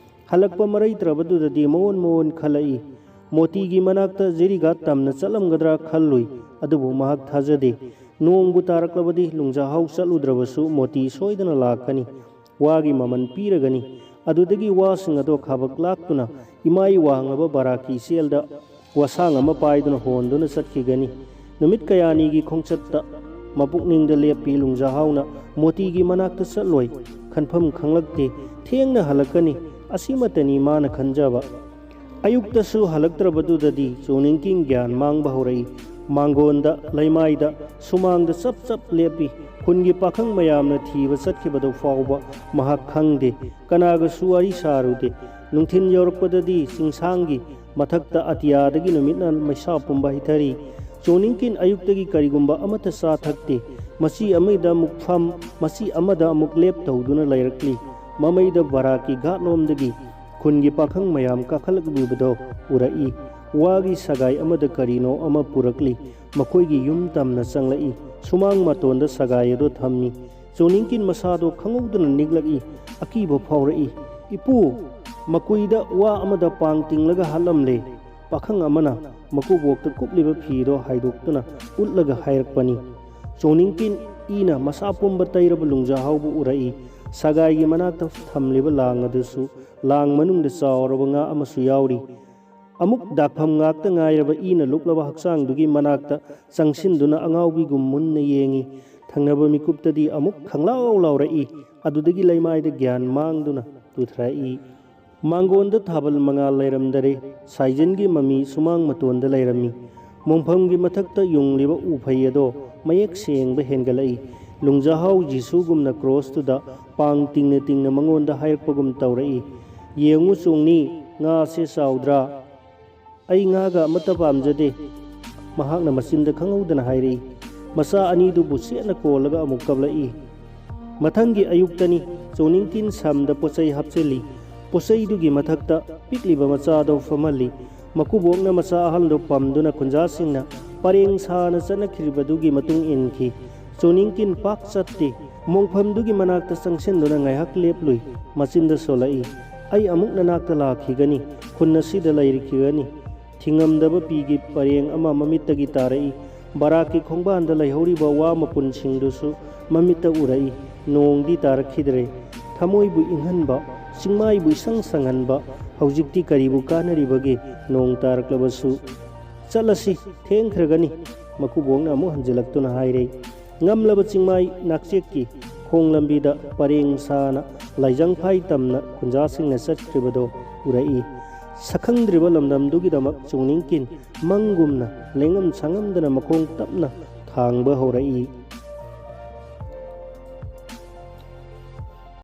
ꯍꯜꯂꯛꯄ ꯃꯔꯩꯇ꯭ꯔꯕꯗꯨꯗꯗꯤ ꯃꯑꯣꯟ ꯃꯑꯣꯟ ꯈꯜꯂꯛꯏ꯫ ꯃꯣꯇꯤꯒꯤ ꯃꯅꯥꯛꯇ ꯖꯤꯔꯤꯒꯥ ꯇꯝꯅ ꯆꯠꯂꯝꯒꯗ꯭ꯔꯥ ꯈꯜꯂꯨꯏ, ꯑꯗꯨꯕꯨ ꯃꯍꯥꯛ ꯊꯥꯖꯗꯦ꯫ ꯅꯣꯡꯕꯨ ꯇꯥꯔꯛꯂꯕꯗꯤ ꯂꯨꯡꯖꯥꯍꯥꯎ ꯆꯠꯂꯨꯗ꯭ꯔꯕꯁꯨ ꯃꯣꯇꯤ ꯁꯣꯏꯗꯅ ꯂꯥꯛꯀꯅꯤ꯫ ꯋꯥꯒꯤ ꯃꯃꯜ ꯄꯤꯔꯒꯅꯤ꯫ ꯑꯗꯨꯗꯒꯤ ꯋꯥꯁꯤꯡ ꯑꯗꯣ ꯈꯥꯕꯛ ꯂꯥꯛꯇꯨꯅ ꯏꯃꯥꯏ ꯋꯥꯡꯂꯕ ꯕꯔꯥꯛꯀꯤ ꯏꯆꯦꯜꯗ ꯋꯥꯁꯥꯡ ꯑꯃ ꯄꯥꯏꯗꯨꯅ ꯍꯣꯟꯗꯨꯅ ꯆꯠꯈꯤꯒꯅꯤ꯫ ꯅꯨꯃꯤꯠ ꯀꯌꯥꯅꯤꯒꯤ ꯈꯣꯡꯆꯠꯇ ꯃꯄꯨꯛꯅꯤꯡꯗ ꯂꯦꯞꯄꯤ ꯂꯨꯡꯖꯥꯍꯥꯎꯅ ꯃꯣꯇꯤꯒꯤ ꯃꯅꯥꯛꯇ ꯆꯠꯂꯣꯏ꯫ ꯈꯟꯐꯝ ꯈꯪꯂꯛꯇꯦ꯫ ꯊꯦꯡꯅ ꯍꯜꯂꯛꯀꯅꯤ꯫ ꯑꯁꯤꯃꯇꯅꯤ ꯃꯥꯅ ꯈꯟꯖꯕ꯫ ꯑꯌꯨꯛꯇꯁꯨ ꯍꯜꯂꯛꯇ꯭ꯔꯕꯗꯨꯗꯗꯤ ꯆꯣꯡꯅꯤꯡꯀꯤꯟ ꯒ꯭ꯌꯥꯟ ꯃꯥꯡꯕ ꯍꯧꯔꯛꯏ꯫ ꯃꯥꯡꯒꯣꯟꯗ, ꯂꯩꯃꯥꯏꯗ, ꯁꯨꯃꯥꯡꯗ ꯆꯞ ꯆꯞ ꯂꯦꯞꯄꯤ꯫ ꯈꯨꯟꯒꯤ ꯄꯥꯈꯪ ꯃꯌꯥꯝꯅ ꯊꯤꯕ ꯆꯠꯈꯤꯕꯗꯨ ꯐꯥꯎꯕ ꯃꯍꯥꯛ ꯈꯪꯗꯦ꯫ ꯀꯅꯥꯒꯁꯨ ꯋꯥꯔꯤ ꯁꯥꯔꯨꯗꯦ꯫ ꯅꯨꯡꯊꯤꯜ ꯌꯧꯔꯛꯄꯗꯗꯤ ꯆꯤꯡꯁꯥꯡꯒꯤ ꯃꯊꯛꯇ ꯑꯇꯤꯌꯥꯗꯒꯤ ꯅꯨꯃꯤꯠꯅ ꯃꯩꯁꯥ ꯄꯨꯝꯕ ꯍꯩꯊꯔꯤ꯫ ꯆꯣꯡꯅꯤꯡꯀꯤꯟ ꯑꯌꯨꯛꯇꯒꯤ ꯀꯔꯤꯒꯨꯝꯕ ꯑꯃꯠꯇ ꯆꯥ ꯊꯛꯇꯦ꯫ ꯃꯆꯤ ꯑꯃꯗ ꯑꯃꯨꯛ ꯐꯝ, ꯃꯆꯤ ꯑꯃꯗ ꯑꯃꯨꯛ ꯂꯦꯞ ꯇꯧꯗꯨꯅ ꯂꯩꯔꯛꯂꯤ꯫ ꯃꯃꯩꯗ ꯕꯔꯥꯛꯀꯤ ꯒꯥꯠꯂꯣꯝꯗꯒꯤ ꯈꯨꯟꯒꯤ ꯄꯥꯈꯪ ꯃꯌꯥꯝ ꯀꯥꯈꯠꯂꯛꯂꯤꯕꯗꯣ ꯎꯔꯛꯏ꯫ ꯋꯥꯒꯤ ꯁꯒꯥꯏ ꯑꯃꯗ ꯀꯔꯤꯅꯣ ꯑꯃ ꯄꯨꯔꯛꯂꯤ꯫ ꯃꯈꯣꯏꯒꯤ ꯌꯨꯝ ꯇꯝꯅ ꯆꯪꯂꯛꯏ꯫ ꯁꯨꯃꯥꯡ ꯃꯇꯣꯟꯗ ꯁꯒꯥꯏ ꯑꯗꯨ ꯊꯝꯃꯤ꯫ ꯆꯣꯅꯤꯡꯀꯤꯟ ꯃꯁꯥꯗꯣ ꯈꯪꯍꯧꯗꯅ ꯅꯤꯛꯂꯛꯏ꯫ ꯑꯀꯤꯕ ꯐꯥꯎꯔꯛꯏ꯫ "ꯏꯄꯨ, ꯃꯀꯨꯏꯗ ꯋꯥ ꯑꯃꯗ ꯄꯥꯡ ꯇꯤꯡꯂꯒ ꯍꯥꯠꯂꯝꯂꯦ꯫" ꯄꯥꯈꯪ ꯑꯃꯅ ꯃꯀꯨꯕꯣꯛꯇ ꯀꯨꯞꯂꯤꯕ ꯐꯤꯗꯣ ꯍꯥꯏꯗꯣꯛꯇꯨꯅ ꯎꯠꯂꯒ ꯍꯥꯏꯔꯛꯄꯅꯤ꯫ ꯆꯣꯅꯤꯡꯀꯤꯟ ꯏꯅ ꯃꯁꯥ ꯄꯨꯝꯕ ꯇꯩꯔꯕ ꯂꯨꯡꯖꯥꯍꯥꯎꯕꯨ ꯎꯔꯛꯏ꯫ ꯁꯒꯥꯏꯒꯤ ꯃꯅꯥꯛꯇ ꯊꯝꯂꯤꯕ ꯂꯥꯡ ꯑꯗꯨꯁꯨ ꯂꯥꯡ ꯃꯅꯨꯡꯗ ꯆꯥꯎꯔꯕ ꯉꯥ ꯑꯃꯁꯨ ꯌꯥꯎꯔꯤ꯫ ꯑꯃꯨꯛ ꯗꯥꯛꯐꯝ ꯉꯥꯛꯇ ꯉꯥꯏꯔꯕ ꯏꯅ ꯂꯨꯞꯂꯕ ꯍꯛꯆꯥꯡꯗꯨꯒꯤ ꯃꯅꯥꯛꯇ ꯆꯪꯁꯤꯟꯗꯨꯅ ꯑꯉꯥꯎꯕꯤꯒꯨꯝ ꯃꯨꯟꯅ ꯌꯦꯡꯏ꯫ ꯊꯪꯅꯕ ꯃꯤꯀꯨꯞꯇꯗꯤ ꯑꯃꯨꯛ ꯈꯪꯂꯥꯎ ꯂꯥꯎꯔꯛꯏ꯫ ꯑꯗꯨꯗꯒꯤ ꯂꯩꯃꯥꯏꯗ ꯒ꯭ꯌꯥꯟ ꯃꯥꯡꯗꯨꯅ ꯇꯨꯊꯔꯛꯏ꯫ ꯃꯥꯡꯒꯣꯟꯗ ꯊꯥꯕꯜ ꯃꯉꯥꯜ ꯂꯩꯔꯝꯗꯔꯦ꯫ ꯁꯥꯏꯖꯤꯟꯒꯤ ꯃꯃꯤ ꯁꯨꯃꯥꯡ ꯃꯇꯣꯟꯗ ꯂꯩꯔꯝꯃꯤ꯫ ꯃꯣꯡꯐꯝꯒꯤ ꯃꯊꯛꯇ ꯌꯨꯡꯂꯤꯕ ꯎꯐꯩ ꯑꯗꯣ ꯃꯌꯦꯛ ꯁꯦꯡꯕ ꯍꯦꯟꯒꯠꯂꯛꯏ꯫ ꯂꯨꯡꯖꯥꯍꯥꯎ ꯖꯤꯁꯨꯒꯨꯝꯅ ꯀ꯭ꯔꯣꯁꯇꯨꯗ ꯄꯥꯡ ꯇꯤꯡꯅ ꯇꯤꯡꯅ ꯃꯉꯣꯟꯗ ꯍꯥꯏꯔꯛꯄꯒꯨꯝ ꯇꯧꯔꯛꯏ, "ꯌꯦꯡꯉꯨ ꯆꯣꯡꯅꯤ, ꯉꯥꯁꯦ ꯆꯥꯎꯗ꯭ꯔꯥ? ꯑꯩ ꯉꯥꯒ ꯑꯃꯠꯇ ꯄꯥꯝꯖꯗꯦ꯫" ꯃꯍꯥꯛꯅ ꯃꯆꯤꯟꯗ ꯈꯪꯍꯧꯗꯅ ꯍꯥꯏꯔꯛꯏ꯫ ꯃꯆꯥ ꯑꯅꯤꯗꯨꯕꯨ ꯆꯦꯠꯅ ꯀꯣꯜꯂꯒ ꯑꯃꯨꯛ ꯀꯞꯂꯛꯏ꯫ ꯃꯊꯪꯒꯤ ꯑꯌꯨꯛꯇꯅꯤ꯫ ꯆꯣꯅꯤꯡꯀꯤꯟ ꯁꯝꯗ ꯄꯣꯠꯆꯩ ꯍꯥꯞꯆꯤꯜꯂꯤ꯫ ꯄꯣꯠꯆꯩꯗꯨꯒꯤ ꯃꯊꯛꯇ ꯄꯤꯛꯂꯤꯕ ꯃꯆꯥꯗꯨ ꯐꯝꯍꯜꯂꯤ꯫ ꯃꯀꯨꯕꯣꯛꯅ ꯃꯆꯥ ꯑꯍꯜꯗꯨ ꯄꯝꯗꯨꯅ ꯈꯨꯟꯖꯥꯁꯤꯡꯅ ꯄꯔꯦꯡ ꯁꯥꯅ ꯆꯠꯅꯈꯤꯕꯗꯨꯒꯤ ꯃꯇꯨꯡ ꯏꯟꯈꯤ꯫ ꯆꯣꯅꯤꯡꯀꯤꯟ ꯄꯥꯛ ꯆꯠꯇꯦ꯫ ꯃꯣꯡꯐꯝꯗꯨꯒꯤ ꯃꯅꯥꯛꯇ ꯆꯪꯁꯤꯟꯗꯨꯅ ꯉꯥꯏꯍꯥꯛ ꯂꯦꯞꯂꯨꯏ꯫ ꯃꯆꯤꯟꯗ ꯁꯣꯜꯂꯛꯏ, "ꯑꯩ ꯑꯃꯨꯛ ꯅꯅꯥꯛꯇ ꯂꯥꯛꯈꯤꯒꯅꯤ꯫ ꯈꯨꯟ ꯑꯁꯤꯗ ꯂꯩꯔꯛꯈꯤꯒꯅꯤ꯫" ꯊꯤꯡꯉꯝꯗꯕ ꯄꯤꯒꯤ ꯄꯔꯦꯡ ꯑꯃ ꯃꯃꯤꯠꯇꯒꯤ ꯇꯥꯔꯛꯏ꯫ ꯕꯔꯥꯛꯀꯤ ꯈꯣꯡꯕꯥꯟꯗ ꯂꯩꯍꯧꯔꯤꯕ ꯋꯥ ꯃꯄꯨꯟꯁꯤꯡꯗꯨꯁꯨ ꯃꯃꯤꯠꯇ ꯎꯔꯛꯏ꯫ ꯅꯣꯡꯗꯤ ꯇꯥꯔꯛꯈꯤꯗ꯭ꯔꯦ꯫ ꯊꯃꯣꯏꯕꯨ ꯏꯪꯍꯟꯕ, ꯆꯤꯡꯃꯥꯏꯕꯨ ꯏꯁꯪ ꯁꯪꯍꯟꯕ, ꯍꯧꯖꯤꯛꯇꯤ ꯀꯔꯤꯕꯨ ꯀꯥꯟꯅꯔꯤꯕꯒꯦ ꯅꯣꯡ ꯇꯥꯔꯛꯂꯕꯁꯨ? "ꯆꯠꯂꯁꯤ, ꯊꯦꯡꯈ꯭ꯔꯒꯅꯤ," ꯃꯀꯨꯕꯣꯛꯅ ꯑꯃꯨꯛ ꯍꯟꯖꯤꯜꯂꯛꯇꯨꯅ ꯍꯥꯏꯔꯦ꯫ ꯉꯝꯂꯕ ꯆꯤꯡꯃꯥꯏ ꯅꯥꯛꯆꯦꯛꯀꯤ ꯈꯣꯡ ꯂꯝꯕꯤꯗ ꯄꯔꯦꯡ ꯁꯥꯅ ꯂꯥꯏꯖꯪꯐꯥꯏ ꯇꯝꯅ ꯈꯨꯟꯖꯥꯁꯤꯡꯅ ꯆꯠꯈ꯭ꯔꯤꯕꯗꯣ ꯎꯔꯛꯏ꯫ ꯁꯛꯈꯪꯗ꯭ꯔꯤꯕ ꯂꯝꯗꯝꯗꯨꯒꯤꯗꯃꯛ ꯆꯣꯡꯅꯤꯡꯀꯤꯟ ꯃꯪꯒꯨꯝꯅ ꯂꯦꯡꯉꯝ ꯁꯥꯉꯝꯗꯅ ꯃꯈꯣꯡ ꯇꯞꯅ ꯊꯥꯡꯕ ꯍꯧꯔꯛꯏ꯫